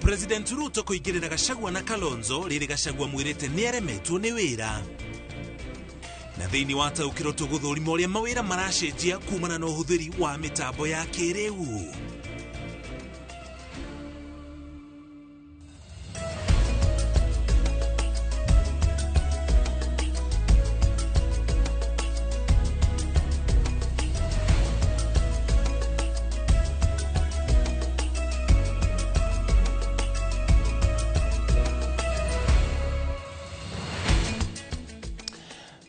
President Ruto kũingĩrĩra Gachagua na Kalonzo rĩrĩ Gachagua mwĩrĩte nĩaremetwo nĩ wĩra. Na thĩinĩ wa taũkĩrwo tũgũthũrima ũrĩa mawĩra maracenjia kumana na ũhũthĩri wa mĩtambo ya kĩrĩu.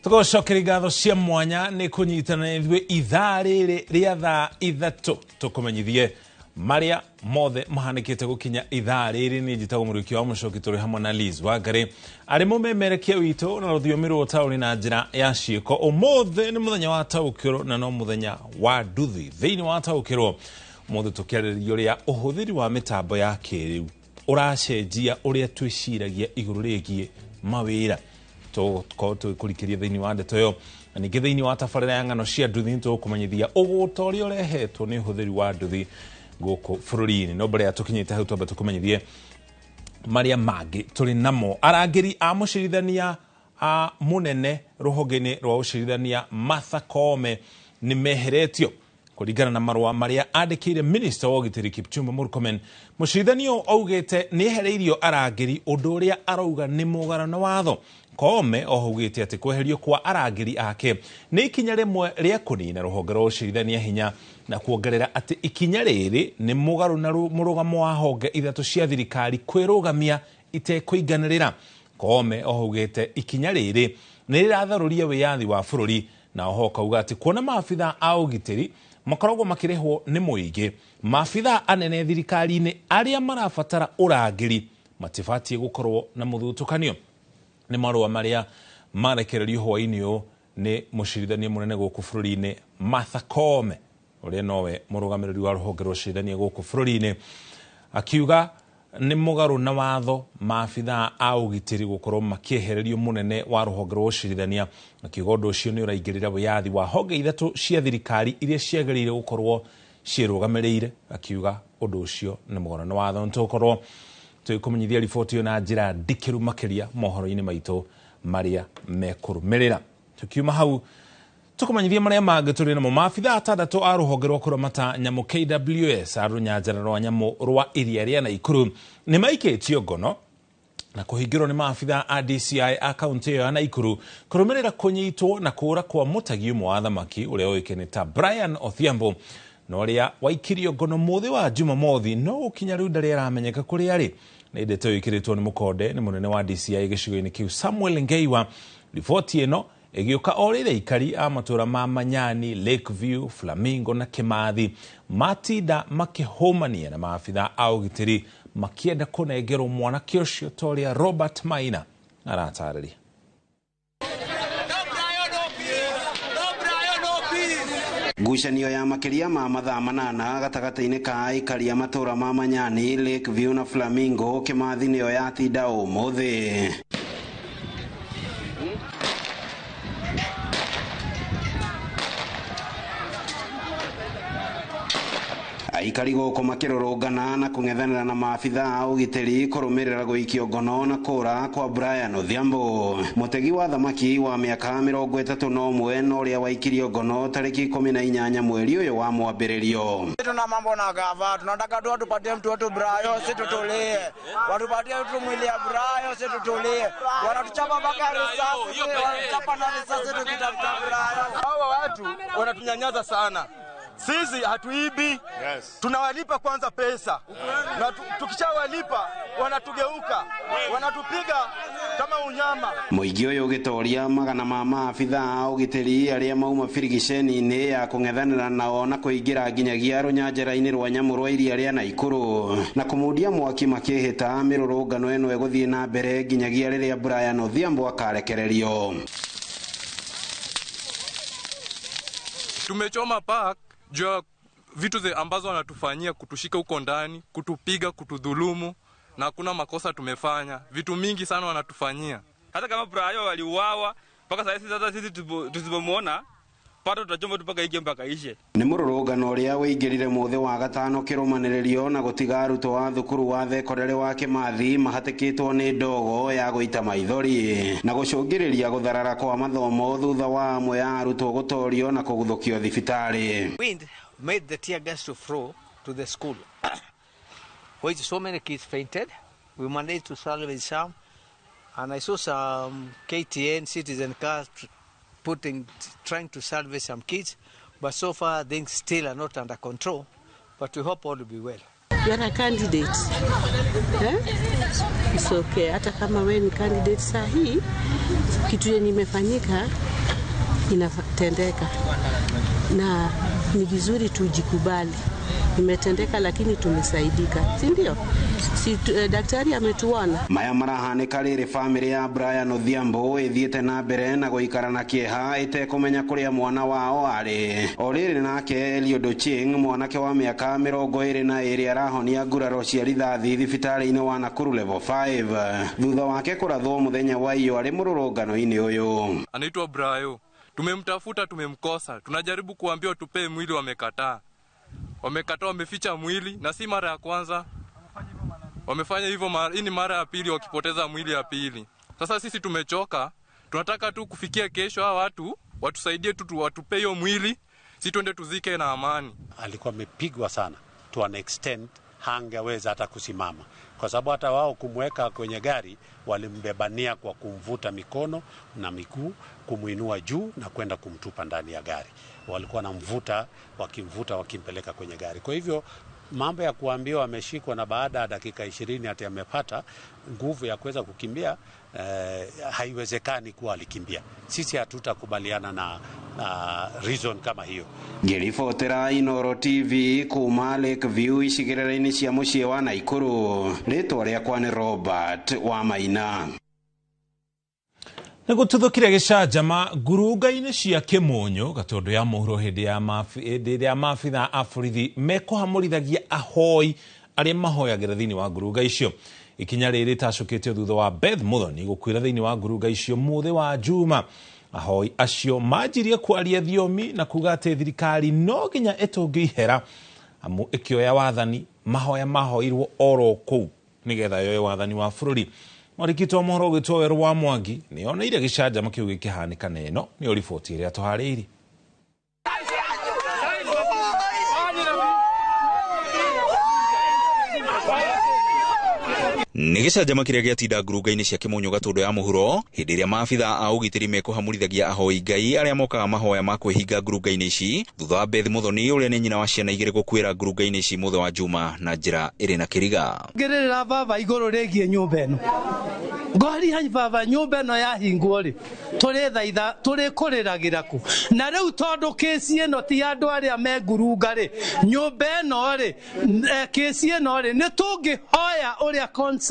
Tũgũcokeria ngatho cia mwanya nĩ kũnyitana na ithuĩ ithaa rĩrĩ rĩa thaa 3 tũkũmenyithie marĩa mothe mahanĩkĩte gũkinya ithaa rĩrĩ. Nĩ njĩtagwo Mũrĩki wa Mũcoki, tũrĩ hamwe na Liz Wangari arĩ mũmemerekia witũ na rũthiomi rwa ũtaũri na njĩra ya ciĩko. Ũmũthĩ nĩ mũthenya wa taũkĩrwo na no mũthenya wa nduthi. Thĩinĩ wa taũkĩrwo ũmũthĩ tũkĩarĩrĩria ũrĩa ũhũthĩri wa mĩtambo ya kĩrĩu ũracenjia ũrĩa twĩciragia igũrũ rĩgiĩ mawĩra. Tũkorwo tũgĩkũrikĩria thĩinĩ wa ndeto ĩyo, na ningĩ thĩinĩ wa tabarĩra ya ng'ano cia nduthi nĩtũgũkũmenyithia ũgũta ũrĩa ũrehetwo nĩ ũhũthĩri wa nduthi gũkũ bũrũri-inĩ. No mbere ya tũkinyĩte hau twambe tũkũmenyithie marĩa mangĩ tũrĩ namo. Arangĩri a mũcirithania a mũnene rũhonge-inĩ rwa ũcirithania Martha Koome nĩ meheretio kũringana na marũa marĩa andĩkĩire minista wa ũgitĩri Kipchumba Murkomen. Mũcirithania ũyũ augĩte nĩ ehereirio arangĩri ũndũ ũrĩa arauga nĩ mũgarũ na watho. Koome oho augĩte atĩ kweherio kwa arangĩri ake nĩ ikinya rĩmwe rĩa kũnina rũhonge rwa ũcirithania hinya, na kuongerera atĩ ikinya rĩrĩ nĩ mũgarũ na mũrũgamo wa honge 3 cia thirikari kwĩrũgamia itekũiganĩrĩra. Koome oho augĩte ikinya rĩrĩ nĩ rĩratharũria wĩyathi wa bũrũri, na oho akauga atĩ kuona maabithaa a ũgitĩri makoragwo makĩrĩhwo nĩ mũingĩ, maabithaa anene thirikari-inĩ arĩa marabatara ũrangĩri matibatiĩ gũkorwo na mũthutũkanio. Nĩ marũa marĩa marekererio hwaĩ-inĩ ũyũ nĩ mũcirithania mũnene gũkũ bũrũri-inĩ Martha Koome, ũrĩa nowe mũrũgamĩrĩri wa rũhonge rwa ũcirithania gũkũ bũrũri-inĩ, akiuga nĩ mũgarũ na watho maabithaa a ũgitĩri gũkorwo makĩehererio mũnene wa rũhonge rwa ũcirithania, akiuga ũndũ ũcio nĩ ũraingĩrĩra wĩyathi wa honge 3 cia thirikari iria ciagĩrĩire gũkorwo ciĩrũgamĩrĩire, akiuga ũndũ ũcio nĩ mũgarũ na watho. Nĩtũgũkorwo tũgĩkũmenyithia riboti ĩyo na njĩra ndikĩru makĩria mohoro-inĩ maitũ marĩa mekũrũmĩrĩra. Tukiuma hau tũkũmenyithia marĩa mangĩ tũrĩ namo. Maabithaa 6 a rũhonge rwa kũramata nyamũ KWS a rũnyanjara rwa nyamũ rwa iria rĩa Naikuru nĩ maikĩtio ngono na kũhingĩrwo nĩ maabithaa a DCI a kaunti ĩyo ya Naikuru kũrũmĩrĩra kũnyitwo na kũũra kwa mũtegi ũmwe wa thamaki ũrĩa ũĩkaine ta Brian Odhiambo, na ũrĩa waikirio ngono mũthĩ wa Jumamothi no gũkinya rĩu ndarĩ aramenyeka kũrĩa arĩ. Nĩ ndeto ĩkĩrĩtwo nĩ mũkonde nĩ mũnene wa DCI gĩcigo-inĩ kĩu Samuel Ngeiwa. Riboti ĩno ĩgĩũka o rĩrĩa aikari a matũũra ma Manyani, Lakeview, Flamingo na Kimathi matinda makĩhũmania na maabithaa a ũgitĩri makĩenda kũnengerwo mwanake ũcio ta ũrĩa Robert Maina aratarĩria. Ngucanio ya makĩria ma mathaa 8 gatagatĩ-inĩ ka aikari a matũũra ma Manyani, Lakeview na Flamingo Kimathi nĩyo yatinda ũmũthĩ. Aikari gũkũ makĩrũrũngana na kũng'ethanĩra na maabithaa a ũgitĩri kũrũmĩrĩra gũikio ngono na kũũra kwa Brian Odhiambo, mũtegi wa thamaki wa mĩaka 31 na ũrĩa waikirio ngono tarĩki 18 mweri ũyũ wa mwambĩrĩrio. Tuna mambo na gava, tunataka tu watupatie mtu wetu Brian, si tutulie. Watupatie tu mwili ya Brian, si tutulie. Wanatuchapa mpaka risasi, wanatuchapa na risasi tukitafuta Brian. Hawa watu wanatunyanyaza sana. Sisi hatuibi. Yes. Tunawalipa kwanza pesa. Na tukishawalipa wanatugeuka, wanatupiga kama unyama. Mũingĩ ũyũ ũgĩtoria magana ma maabithaa a ũgitĩri arĩa mauma birigiceni-inĩ ya kũng'ethanĩra nao na kũingĩra nginyagia rũnyanjara-inĩ rwa nyamũ rwa iria rĩa Naikuru na kũmundia mwaki makĩhĩta mĩrũrũngano ĩno ĩgũthiĩ na mbere nginyagia rĩrĩa Brian Odhiambo akarekererio. Tumechoma park juu vitu ambazo wanatufanyia, kutushika huko ndani, kutupiga, kutudhulumu, na hakuna makosa tumefanya. Vitu mingi sana wanatufanyia. Hata kama Brian waliuawa mpaka sasa sisi tusipomuona Bado tutachoma tu mpaka ije mpaka ishe. Nĩ mũrũrũngano ũrĩa wĩingĩrire mũthĩ wa gatano kĩrũmanĩrĩrio na gũtiga arutwo a thukuru wa thekondarĩ wa Kĩmathi mahatĩkĩtwo nĩ ndogo ya gũita maithori na gũcũngĩrĩria gũtharara kwa mathomo thutha wa amwe ya arutwo gũtorio na kũguthũkio thibitarĩ. Wind made the tear gas to flow to the school, which so many kids fainted. We managed to salvage some, and I saw some KTN citizen cars trying to salvage some kids, but so far things still are not under control, but we hope all will be well. You are a candidate. Eh? It's okay. Hata kama wewe ni candidate sahi, kitu yenye imefanyika inatendeka. Na ni vizuri tujikubali. Imetendeka lakini tumesaidika, si ndio? Si daktari ametuona. Maya marahanĩka rĩrĩ famĩlĩ ya Brian Odhiambo ĩthiĩte na mbere na gũikara na kĩeha ĩtekũmenya kũrĩa mwana wao arĩ. O rĩrĩ nake Eliud Ochieng, mwanake wa mĩaka 22, arahonia nguraro cia rithathi thibitarĩ-inĩ wa Nakuru level 5 thutha wake kũrathwo mũthenya wa iyo arĩ mũrũrũngano-inĩ ũyũ. Anaitwa Brayo. Tumemtafuta, tumemkosa. Tunajaribu kuambiwa tupee mwili, wamekataa. Wamekataa, wameficha mwili, na si mara ya kwanza. Wamefanya hivyo, hii ni mara ya pili wakipoteza mwili ya pili. Sasa sisi tumechoka, tunataka tu kufikia kesho hawa watu watusaidie tu, watupe hiyo mwili, si tuende tuzike na amani. Alikuwa amepigwa sana to an extent hangeweza hata kusimama, kwa sababu hata wao kumweka kwenye gari walimbebania kwa kumvuta mikono na miguu, kumuinua juu na kwenda kumtupa ndani ya gari. Walikuwa wanamvuta, wakimvuta, wakimpeleka kwenye gari. Kwa hivyo mambo ya kuambiwa ameshikwa na baada ya dakika 20 ati amepata nguvu ya kuweza kukimbia, haiwezekani kuwa alikimbia. Sisi hatutakubaliana na reason kama hiyo. Ngĩribotera Inooro TV kuma Lake View icigĩrĩra-inĩ cia mũciĩ wa Naikuru, rĩtwa rĩakwa nĩ Robert wa Maina. Nĩ gũtuthũkire gĩcanjama ngurunga-inĩ cia Kĩmũnyũ Gatũndũ ya mũhuro hĩndĩ ĩrĩa maabithaa a borithi mekũhamũrithagia ahoi arĩa mahoyagĩra thĩinĩ wa ngurunga icio. Ikinya rĩrĩ rĩtacũkĩtio thutha wa Beth Muthoni gũkuĩra thĩinĩ wa ngurunga icio mũthĩ wa Juma. Ahoi acio manjirie kwaria thiomi na kuga atĩ thirikari no nginya ĩtũnge ihera amu ĩkĩoya wathani mahoya mahoirwo oro kũu nĩgetha yoe wathani wa bũrũri. Mwandĩki wa mohoro ũgĩtwo Werũ wa Mwangi nĩoneire gĩcanjama kĩu gĩkĩhanĩka, na ĩno nĩyo riboti ĩrĩa tũharĩirie. Nĩ gĩcanjama kĩrĩa gĩatinda ngurunga-inĩ cia Kĩmũnyũ Gatũndũ ya mũhuro hĩndĩ ĩrĩa maabithaa a ũgitĩri mekũhamũrithagia ahoi Ngai arĩa mokaga mahoya ma kwĩhinga ngurunga-inĩ ici thutha wa Beth Muthoni ũrĩa nĩ nyina wa ciana igĩrĩ gũkuĩra ngurunga-inĩ ici mũthĩ wa Juma na njĩra ĩrĩ na kĩriga. Ngĩrĩrĩra baba igũrũ rĩgiĩ nyũmba ĩno, ngoria baba nyũmba ĩno yahingwo rĩ, tũrĩthaitha tũrĩkũrĩragĩra kũ? Na rĩu tondũ kĩci ĩno ti andũ arĩa me ngurunga rĩ, nyũmba ĩno rĩ, kĩci ĩno rĩ, nĩ tũngĩhoya ũrĩa concerned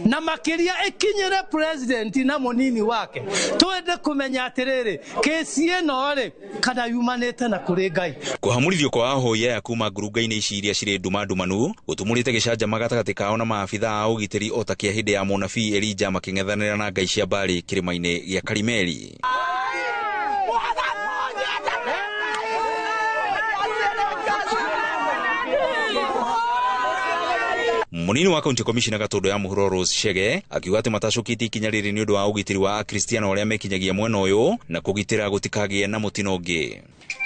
na makĩria ĩkinyĩre president na mũnini wake, twende kũmenya atĩrĩrĩ kĩci ĩno rĩ kana yumanĩte na kũrĩ Ngai. Kũhamũrithio kwa ahoi aya kuma ngurunga-inĩ ici iria cirĩ nduma ndumanu gũtumũrĩte gĩcanjama gatagatĩ kao na maabithaa a ũgitĩri o ta kĩa hĩndĩ ya mũnabii Elija makĩng'ethanĩra na ngai cia Baali kĩrĩma-inĩ gĩa Karimeli. Munini wa County Commissioner Gatũndũ ya mũhuro Rose Chege akiuga atĩ matacũkĩtie ikinya rĩrĩ nĩ ũndũ wa ũgitĩri wa Akristiano arĩa mekinyagia mwena ũyũ na kũgitĩra gũtikagĩe na mũtino ũngĩ.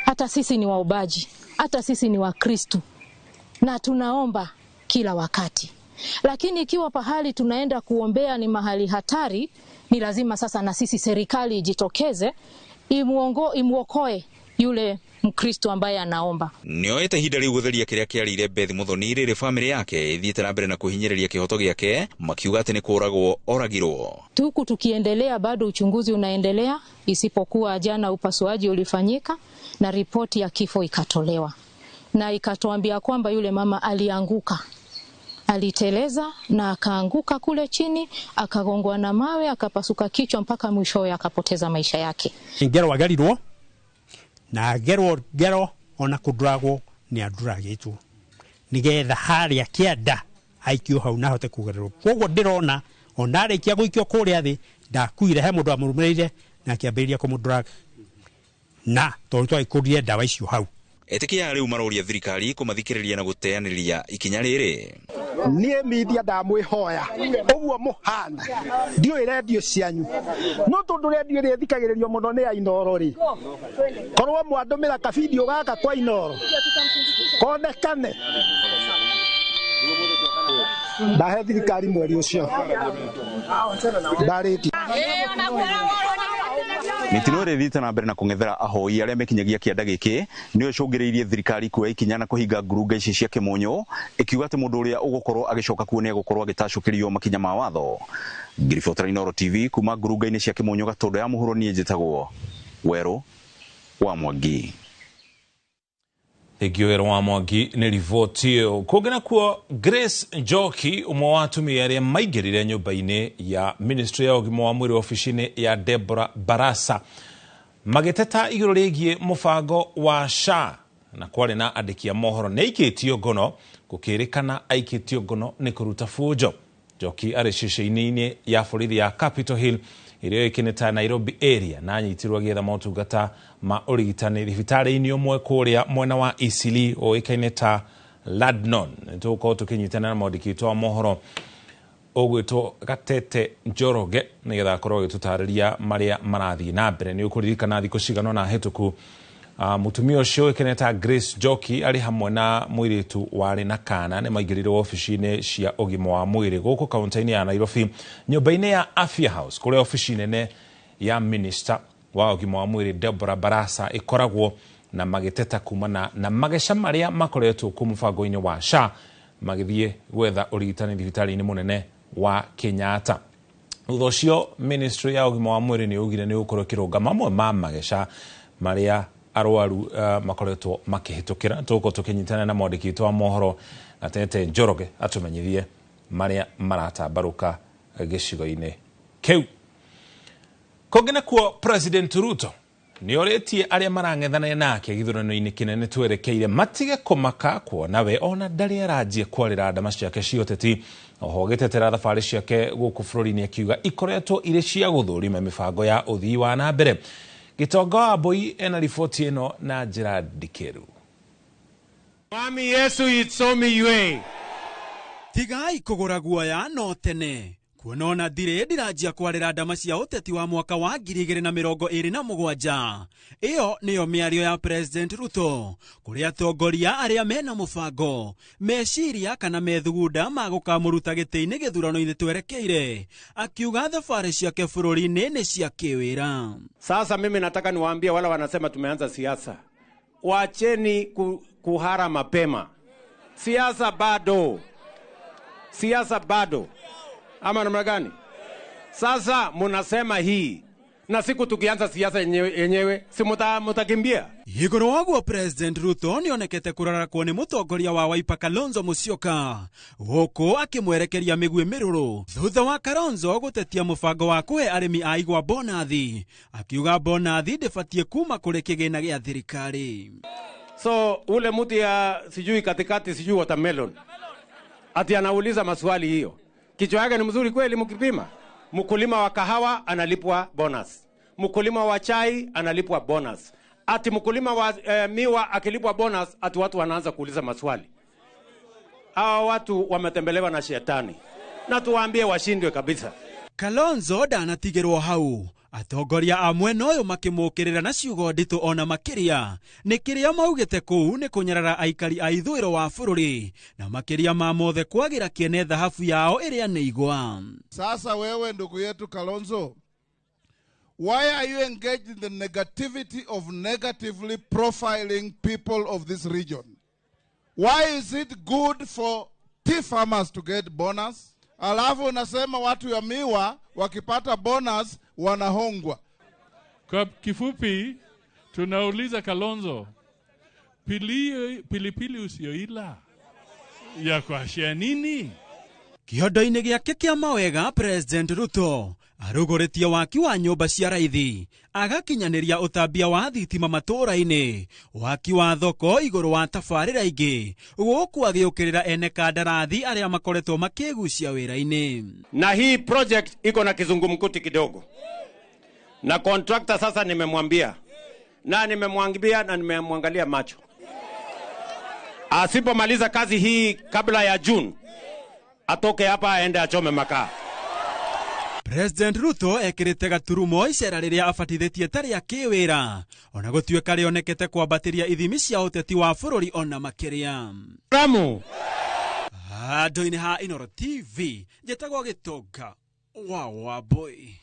Hata sisi ni waobaji, hata sisi ni Wakristu na tunaomba kila wakati, lakini ikiwa pahali tunaenda kuombea ni mahali hatari, ni lazima sasa na sisi serikali ijitokeze imuokoe yule Mkristo ambaye anaomba. Nĩoete ihinda rĩu gũtheria kĩrĩa kĩarĩire Beth Muthoni rĩrĩ famĩlĩ yake ĩthiĩte na mbere na kũhinyĩrĩria kĩhoto gĩake makiuga atĩ nĩ kũragwo oragirwo. Huku tukiendelea bado uchunguzi unaendelea, isipokuwa jana upasuaji ulifanyika na ripoti ya kifo ikatolewa na ikatuambia kwamba yule mama alianguka, aliteleza na akaanguka kule chini, akagongwa na mawe, akapasuka kichwa mpaka mwishowe akapoteza maisha yake. Ngero agerirwo na gerwo ngero ona kũnduragwo nĩ anduragĩtwo nĩgetha harĩa kĩanda aikio hau na ahote kũgererwo. Koguo ndĩrona ona arĩkia gũikio kũrĩa thĩ ndakuire, he mũndũ amũrũmĩrĩire na akĩambĩrĩria kũmũnduraga Na tondũ twagĩkũrire ndawa icio hau. Etĩkia rĩu maroria thirikari kũmathikĩrĩria na gũteanĩria ikinya rĩrĩ. Niĩ media ndamwĩhoya ũguo mũhana ndiũĩ rendio cianyu no tondũ rendio ĩrĩa ĩthikagĩrĩrio mũno nĩ ya Inooro rĩ, korwo mwandũmĩra kabidio gaka kwa Inooro konekane ndahe thirikari mweri ũcio ndarĩki. Mĩtino ĩrĩa ĩthiĩte na mbere na kũng'ethera ahoi arĩa mekinyagia kĩanda gĩkĩ nĩyo ĩcũngĩrĩirie thirikari kuoya ikinya na kũhinga ngurunga ici cia kĩmũnyũ, ĩkiuga atĩ mũndũ ũrĩa ũgũkorwo agĩcoka kuo nĩ egũkorwo agĩtacũkĩrio makinya ma watho. Ngĩribotera Inooro TV kuma ngurunga-inĩ cia kĩmũnyũ Gatũndũ ya mũhuro, niĩ njĩtagwo Werũ wa Mwangi. Thengio Werũ wa Mwangi nĩ riboti ĩyo. Kũngĩ nakuo, Grace Njoki, ũmwe wa atumia arĩa maingĩrire nyũmba-inĩ ya Ministry ya ũgima wa mwĩrĩ obici-inĩ ya Deborah Barasa magĩteta igũrũ rĩgiĩ mũbango wa SHA, na kwarĩ na andĩki a mohoro nĩ aikĩtio ngono, gũkĩrĩkana aikĩtio ngono nĩ kũruta bunjo. Njoki arĩ ceceni-inĩ ya borithi ya Capitol Hill ĩrĩa yũĩkaine ta Nairobi area, na anyitirwo agĩetha motungata ma ũrigitani thibitarĩ-inĩ ũmwe kũrĩa mwena wa Eastleigh ũĩkaine ta Ladnon. Nĩtũgũkorwo tũkĩnyitana na mwandĩki witũ wa mohoro ũgwĩtwo Gatete Njoroge nĩgetha akorwo agĩtũtarĩria marĩa marathiĩ na mbere. Nĩ ũkũririkana thikũ cigana ũna hĩtũku mũtumia ũcio ũĩkaine ta Grace Njoki arĩ hamwe na mũirĩtu warĩ na kana nĩ maingĩrire wabici-inĩ cia ũgima wa mwĩrĩ gũkũ kaunti-inĩ ya Nairobi, nyũmba-inĩ ya Afya House kũrĩa obici nene ya minister wa ũgima wa mwĩrĩ Deborah Barasa ĩkoragwo, na magĩteta kumana na mageca marĩa makoretwo kũ mũbango-inĩ wa SHA magĩthiĩ gwetha ũrigitani thibitarĩ-inĩ mũnene wa Kenyatta. Thutha ũcio ministry ya ũgima wa mwĩrĩ nĩ yaugire nĩ ũgũkorwo ĩkĩrũnga mamwe ma mageca marĩa arwaru makoretwo makĩhĩtũkĩra. Tũgũkorwo tũkĩnyitana na mwandĩki witũ wa mohoro Gatete Njoroge atũmenyithie marĩa maratambarũka gĩcigo-inĩ kĩu. Kũngĩ nakuo, President Ruto nĩ orĩtie arĩa marang'ethanĩra nake gĩthurano-inĩ kĩnene twerekeire matige kũmaka kuona we ona ndarĩ aranjia kwarĩra ndama ciake cia ũteti, oho agĩtetera thabarĩ ciake gũkũ bũrũri-inĩ akiuga ikoretwo irĩ cia gũthũrima mĩbango ya ũthii wa na mbere. Gĩtonga wa Mbui ena riboti ĩno na njĩra ndikĩru. Mwami Yesu itsomi yue. Tigai kũgũra guoya no tene kuona ona ndirĩ ndiranjia kwarĩra ndama cia ũteti wa mwaka wa 2027. Ĩyo nĩyo mĩario ya President Ruto kũrĩ atongoria arĩa mena mũbango, meciria kana methugunda ma gũkamũruta gĩtĩ-inĩ gĩthurano-inĩ twerekeire, akiuga thabarĩ ciake bũrũri-inĩ nĩ cia kĩwĩra. Sasa mimi nataka niwaambie wale wanasema tumeanza siasa, wacheni kuhara mapema. Siasa bado, siasa bado, ama namna gani? Sasa munasema hii na siku tukianza siasa yenyewe si mutakimbia. Igũrũ waguo President Ruto nĩonekete kũrarakwo nĩ mũtongoria wa Wiper Kalonzo Musyoka gũkũ akĩmwerekeria mĩguĩ mĩrũrũ thutha wa Kalonzo gũtetia mũbango wa kũhe arĩmi a igwa bonathi, akiuga bonathi ndĩbatiĩ kuma kũrĩ kĩgĩna gĩa thirikari. So ule mtu ya sijui katikati sijui watermelon ati anauliza maswali hiyo, kichwa yake ni mzuri kweli mkipima? Mkulima wa kahawa analipwa bonus, mkulima wa chai analipwa bonus, ati mkulima wa miwa akilipwa bonus, ati watu wanaanza kuuliza maswali. Hawa watu wametembelewa na shetani, na tuwaambie washindwe kabisa. Kalonzo ndanatigĩrwo hau, atongoria a mwena ũyũ makĩmũkĩrĩra na ciugo nditũ ona makĩria nĩ kĩrĩa maugĩte kũu nĩ kũnyarara aikari a ithũĩro wa bũrũri na makĩria ma mothe kwagĩra kĩene thahabu yao ĩrĩa nĩ igwa. Sasa wewe ndugu yetu Kalonzo, why are you engaged in the negativity of negatively profiling people of this region? Why is it good for tea farmers to get bonus? Alafu unasema watu ya miwa wakipata bonus wanahongwa. Kwa kifupi tunauliza Kalonzo, pilipili usioila ya kuashia nini? Kĩondo-inĩ gĩake kĩa mawega, President Ruto arugũrĩtie waki wa nyũmba cia raithi, agakinyanĩria ũtambia wa thitima matũũra-inĩ, waki wa thoko igũrũ wa tabarĩra ingĩ, gũkũ agĩũkĩrĩra ene kandarathi arĩa makoretwo makĩgucia wĩra-inĩ. Na hii project iko na kizungumkuti kidogo, na contractor sasa nimemwambia Na nimemwambia na nimemwangalia macho. Asipomaliza kazi hii kabla ya June, atoke hapa aende achome makaa. President Ruto ekirite gaturumo icera riria abatithitie ta ria kiwira ona gutuika rionekete kwambatiria ithimi cia uteti wa bururi ona makiria. Ramu andu-ini ha Inooro TV njetagwo Gitonga wa Wambui.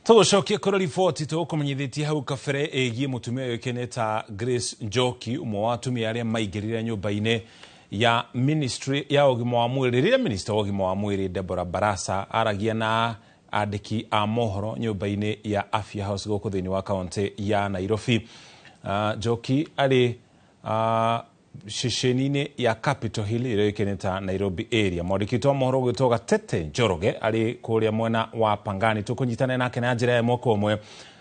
Tũgũcokie kũrĩ riboti tũgũkũmenyithĩtie hau kabere ĩgiĩ mũtumia ũĩkaine ta Grace Njoki, ũmwe wa atumia arĩa maingĩrire nyũmba-inĩ ya ministry ya ũgima wa mwĩrĩ rĩrĩa minister wa ũgima wa mwĩrĩ Deborah Barasa aragia na andĩki a mohoro nyũmba-inĩ ya Afya House gũkũ thĩinĩ wa kaunti ya Nairobi. Njoki arĩ ceceni-inĩ ya Capitol Hill ĩrĩa yũĩkaine ta Nairobi area. Mwandĩki witũ wa mohoro ũgwĩtwo Gatete Njoroge arĩ kũrĩa mwena wa Pangani. Tũkũnyitana nake na njĩra ya ĩmwe kwa ĩmwe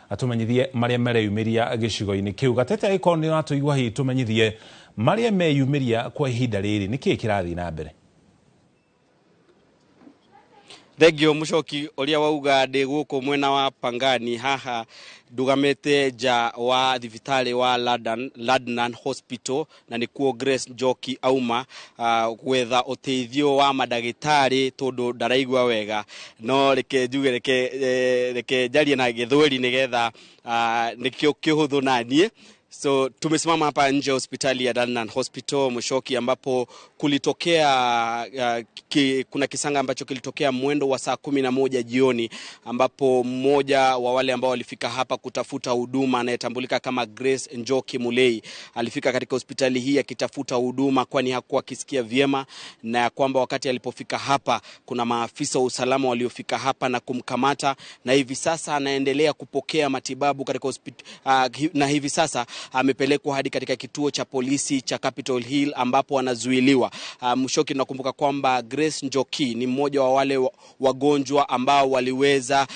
atũmenyithie marĩa mareyumĩria gĩcigo-inĩ kĩu. Gatete, angĩkorwo nĩ ũratũigua hihi tũmenyithie marĩa meyumĩria kwa ihinda rĩrĩ, nĩkĩĩ kĩrathiĩ na mbere? Thengio Mucoki, uria wauga ndi guku mwena wa Pangani haha ndugamite nja wa thibitari wa Ladnan Hospital, na nikuo Grace Njoki auma gwetha uteithio wa mandagitari tondu ndaraigua wega. No reke njuge, reke njarie na Gĩthweri nigetha nikio kihuthu na nie. So tumesimama hapa nje ya hospitali ya Ladnan Hospital Mushoki, ambapo kulitokea kuna kisanga ambacho kilitokea mwendo wa saa 11 jioni, ambapo mmoja wa wale ambao walifika hapa kutafuta huduma anayetambulika kama Grace Njoki Mulei alifika katika hospitali hii akitafuta huduma, kwani hakuwa akisikia vyema, na kwamba wakati alipofika hapa kuna maafisa wa usalama waliofika hapa na kumkamata, na hivi sasa anaendelea kupokea matibabu katika hospitali, na hivi sasa amepelekwa hadi katika kituo cha polisi cha Capitol Hill ambapo anazuiliwa. Mushoki, nakumbuka kwamba Grace Njoki ni mmoja wa wale wagonjwa ambao waliweza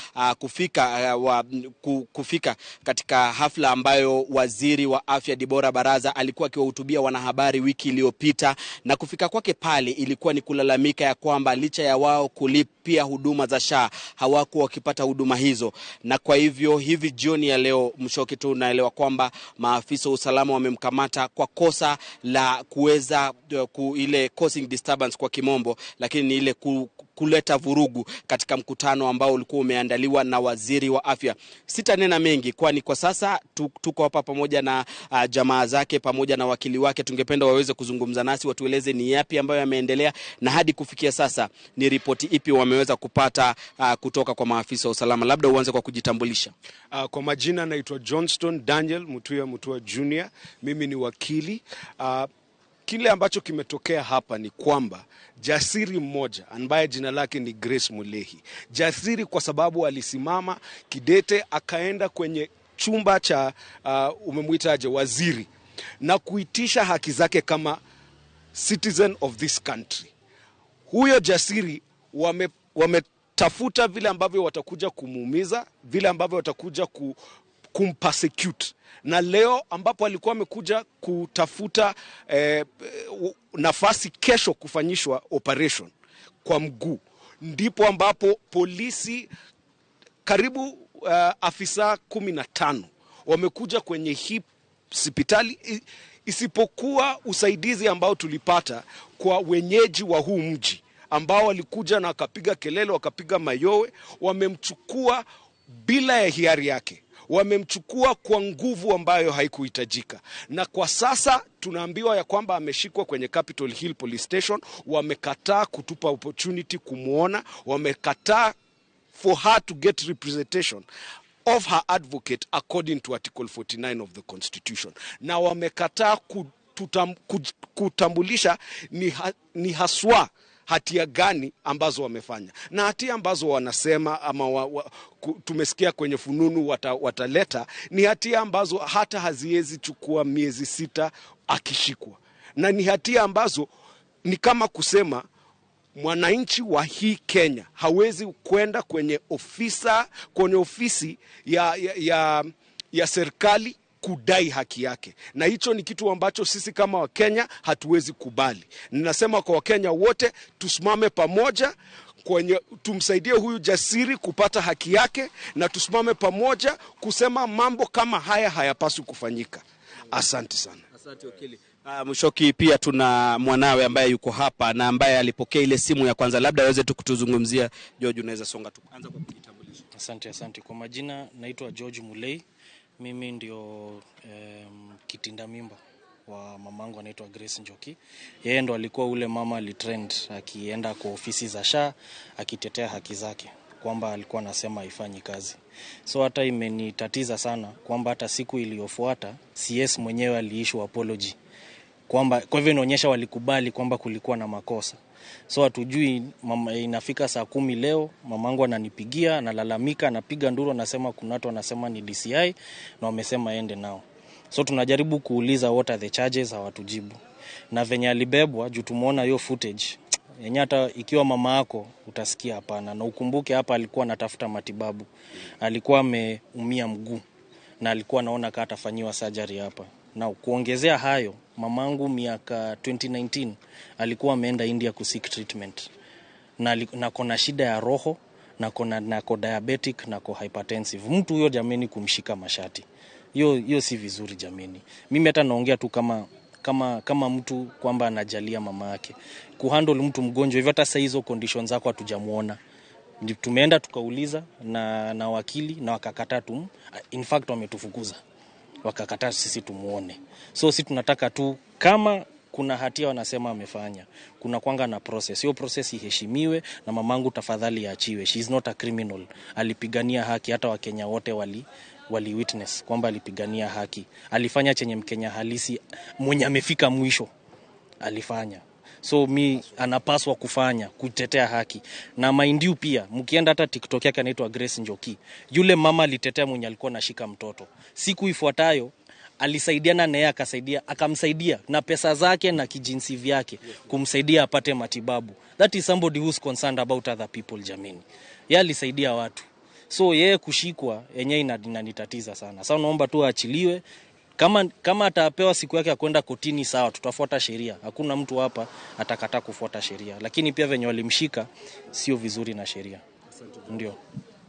kufika katika hafla ambayo waziri wa afya Deborah Baraza alikuwa akiwahutubia wanahabari wiki iliyopita, na kufika kwake pale ilikuwa ni kulalamika ya kwamba licha ya wao kulipia huduma za SHA hawakuwa wakipata huduma hizo. Na kwa hivyo hivi jioni ya leo Mushoki, tunaelewa kwamba maafisa wa usalama wamemkamata kwa kosa la kuweza ile causing disturbance kwa kimombo, lakini ni ile kuleta vurugu katika mkutano ambao ulikuwa umeandaliwa na waziri wa afya. Sitanena mengi kwani kwa sasa tuko hapa pamoja na jamaa zake pamoja na wakili wake. Tungependa waweze kuzungumza nasi, watueleze ni yapi ambayo yameendelea na hadi kufikia sasa ni ripoti ipi wameweza kupata kutoka kwa maafisa wa usalama. Labda uanze kwa kujitambulisha. Kwa majina naitwa Johnston Daniel Mutuya Mutua Jr. Mimi ni wakili. Kile ambacho kimetokea hapa ni kwamba jasiri mmoja ambaye jina lake ni Grace Mulehi, jasiri kwa sababu alisimama kidete akaenda kwenye chumba cha umemuitaje waziri na kuitisha haki zake kama citizen of this country. Huyo jasiri wametafuta vile ambavyo watakuja kumuumiza, vile ambavyo watakuja kumpersecute. Na leo ambapo alikuwa amekuja kutafuta nafasi kesho kufanyishwa operation kwa mguu, ndipo ambapo polisi karibu afisa 15 wamekuja kwenye hii hospitali, isipokuwa usaidizi ambao tulipata kwa wenyeji wa huu mji ambao walikuja na wakapiga kelele, wakapiga mayowe. Wamemchukua bila ya hiari yake, wamemchukua kwa nguvu ambayo haikuhitajika. Na kwa sasa tunaambiwa ya kwamba ameshikwa kwenye Capitol Hill Police Station. Wamekataa kutupa opportunity kumuona, wamekataa for her to get representation of her advocate according to Article 49 of the Constitution. Na wamekataa kutambulisha ni haswa hatia gani ambazo wamefanya. Na hatia ambazo wanasema ama tumesikia kwenye fununu wataleta ni hatia ambazo hata haziwezi chukua miezi 6 akishikwa. Na ni hatia ambazo ni kama kusema mwananchi wa hii Kenya hawezi kwenda kwenye ofisi ya serikali kudai haki yake. Na hicho ni kitu ambacho sisi kama Wakenya hatuwezi kubali. Ninasema kwa Wakenya wote tusimame pamoja kwenye, tumsaidie huyu jasiri kupata haki yake, na tusimame pamoja kusema mambo kama haya hayapaswi kufanyika. Asante sana. Asante wakili. Mushoki, pia tuna mwanawe ambaye yuko hapa na ambaye alipokea ile simu ya kwanza, labda aweze tu kutuzungumzia. George, unaweza songa tu, anza kwa kujitambulisha. Asante, asante. Kwa majina naitwa George Mulei. Mimi ndio kitinda mimba wa mamangu anaitwa Grace Njoki. Yeye ndo alikuwa ule mama alitrend akienda kwa ofisi za SHA akitetea haki zake, kwamba alikuwa anasema haifanyi kazi. So hata imenitatiza sana kwamba hata siku iliyofuata CS mwenyewe aliissue apology. Kwamba kwa hivyo inaonyesha walikubali kwamba kulikuwa na makosa. So hatujui mama, inafika saa 10 leo mamangu ananipigia, analalamika, anapiga nduru, anasema kuna watu wanasema ni DCI na wamesema ende nao. So tunajaribu kuuliza what are the charges, hawatujibu. Na venye alibebwa juu tumeona hiyo footage yenye hata ikiwa mama yako utasikia hapana. Na ukumbuke hapa alikuwa anatafuta matibabu. Alikuwa ameumia mguu na alikuwa anaona kama atafanyiwa surgery hapa. Na kuongezea hayo, mamangu miaka 2019 alikuwa ameenda India kuseek treatment. Na kona shida ya roho, na kona diabetic, na ko hypertensive. Mtu huyo jameni kumshika mashati. Hiyo si vizuri jameni. Mimi hata naongea tu kama mtu kwamba anajalia mama yake. Kuhandle mtu mgonjwa hivyo, hata saa hizo conditions zako hatujamuona. Tumeenda tukauliza na wakili na wakakataa tu. In fact wametufukuza. Wakakataa sisi tumuone. So sisi tunataka tu kama kuna hatia wanasema amefanya, kuna kwanga na process. Hiyo process iheshimiwe na mamangu tafadhali aachiwe. She is not a criminal. Alipigania haki, hata Wakenya wote wali witness kwamba alipigania haki. Alifanya chenye Mkenya halisi mwenye amefika mwisho alifanya. So mi anapaswa kufanya, kutetea haki. Na mind you pia, mkienda hata TikTok yake anaitwa Grace Njoki. Yule mama alitetea mwenye alikuwa anashika mtoto. Siku ifuatayo alisaidiana na yeye, akamsaidia na pesa zake na kijinsi vyake kumsaidia apate matibabu. That is somebody who's concerned about other people jamini. Yeye alisaidia watu. So yeye kushikwa yenyewe inanitatiza sana. Sasa naomba tu aachiliwe. Kama atapewa siku yake ya kwenda kotini, sawa, tutafuata sheria. Hakuna mtu hapa atakataa kufuata sheria. Lakini pia venye walimshika sio vizuri na sheria. Ndio.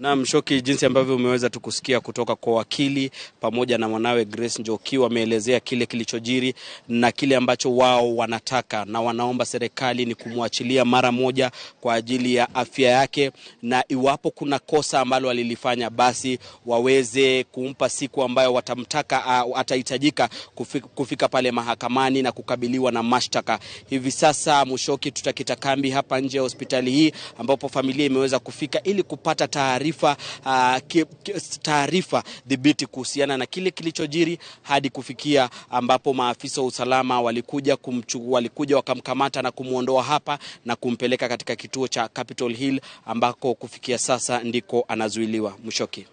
Na Mshoki, jinsi ambavyo umeweza tukusikia kutoka kwa wakili pamoja na mwanawe Grace Njoki, wameelezea kile kilichojiri na kile ambacho wao wanataka na wanaomba serikali ni kumwachilia mara moja kwa ajili ya afya yake, na iwapo kuna kosa ambalo alilifanya basi waweze kumpa siku ambayo watamtaka, atahitajika kufika pale mahakamani na kukabiliwa na mashtaka. Hivi sasa Mushoki, tutakita kambi hapa nje ya hospitali hii ambapo familia imeweza kufika ili kupata taarifa dhibiti kuhusiana na kile kilichojiri hadi kufikia ambapo maafisa wa usalama walikuja wakamkamata na kumuondoa hapa na kumpeleka katika kituo cha Capitol Hill ambako kufikia sasa ndiko anazuiliwa. Mushoki.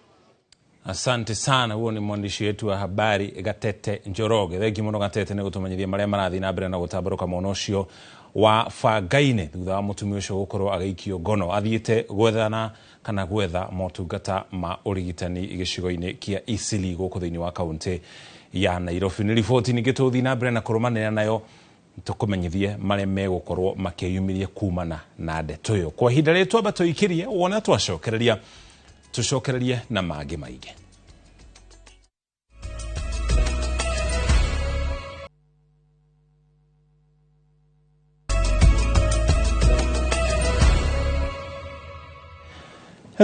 Asante sana. Huo ni mwandishi wetu wa habari Gatete Njoroge. Thengi muno Gatete ni gutumanyithia maria marathi na mbere na gutamburuka mwena ucio wa Bangaine thutha wa mutumia ucio gukorwo agĩikio ngono athiĩte gwethana kana gwetha motungata ma ũrigitani gĩcigo-inĩ kĩa Eastleigh gũkũ thĩinĩ wa kaunti ya Nairobi. Nĩ riboti ningĩ tũgũthiĩ na mbere na kũrũmanĩrĩra nayo tũkũmenyithie marĩa megũkorwo makĩyumĩria kumana na ndeto ĩyo. Kwa ihinda rĩrĩ twamba tũikĩrie wona twacokereria tũcokererie na mangĩ maingĩ.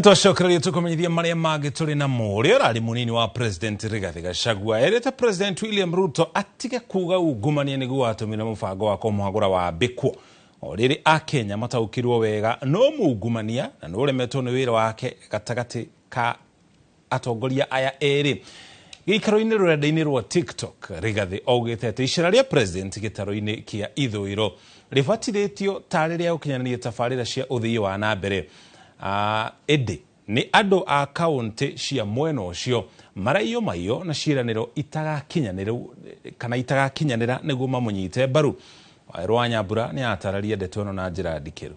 Twacokereria tukumenyithia maria mangĩ tũrĩ namo. Ũrĩa ũrarĩ mũnini wa President Rigathi Gachagua erĩte President William Ruto atige kuga ungumania nĩguo watũmire mũbango wa kũmũhagũra wambĩkwo. O rĩrĩ Akenya mataũkĩrwo wega no mungumania na nĩũremetwo nĩ wĩra wake gatagatĩ ka atongoria aya erĩ. Gĩikaro-inĩ rũrenda-inĩ rwa TikTok, Rigathi augĩte atĩ icera rĩa President gĩtarũ-inĩ kĩa ithũĩro rĩbatithĩtio tarĩ rĩa gũkinyanĩria tabarĩra cia ũthii wa na mbere. Ĩndĩ nĩ andũ a kaunti cia mwena ũcio maraiyo maiyo na ciĩranĩro itagakinyanĩra nĩguo mamũnyite mbaru. Waweru wa Nyambura nĩ atararia ndeto ĩno na njĩra ndikĩru.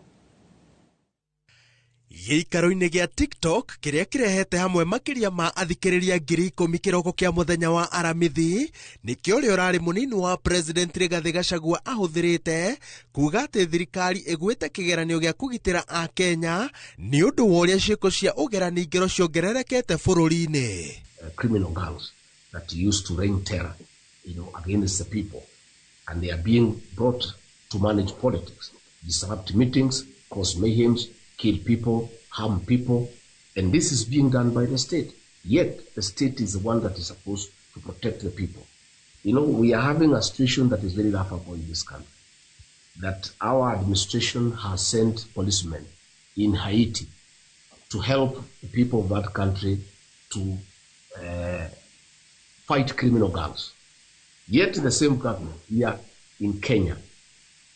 Gĩikaro-inĩ gĩa TikTok kĩrĩa kĩrehete hamwe makĩria ma athikĩrĩria 10,000 kĩroko kĩa mũthenya wa Aramithi nĩkĩo ũrĩa ũrarĩ mũnini wa President Rigathĩ Gachagua ahũthĩrĩte kuga atĩ thirikari ĩgwĩte kĩgeranio gĩa kũgitĩra Akenya nĩ ũndũ wa ũrĩa ciĩko cia ũgerani ngero ciongererekete bũrũri-inĩ. Criminal gangs that used to rain terror, against the people, and they are being brought to manage politics, disrupt meetings, cause mayhems, kill people, harm people, and this is being done by the state. Yet the state is the one that is supposed to protect the people. We are having a situation that is very laughable in this country, that our administration has sent policemen in Haiti to help the people of that country to fight criminal gangs. Yet the same government here in Kenya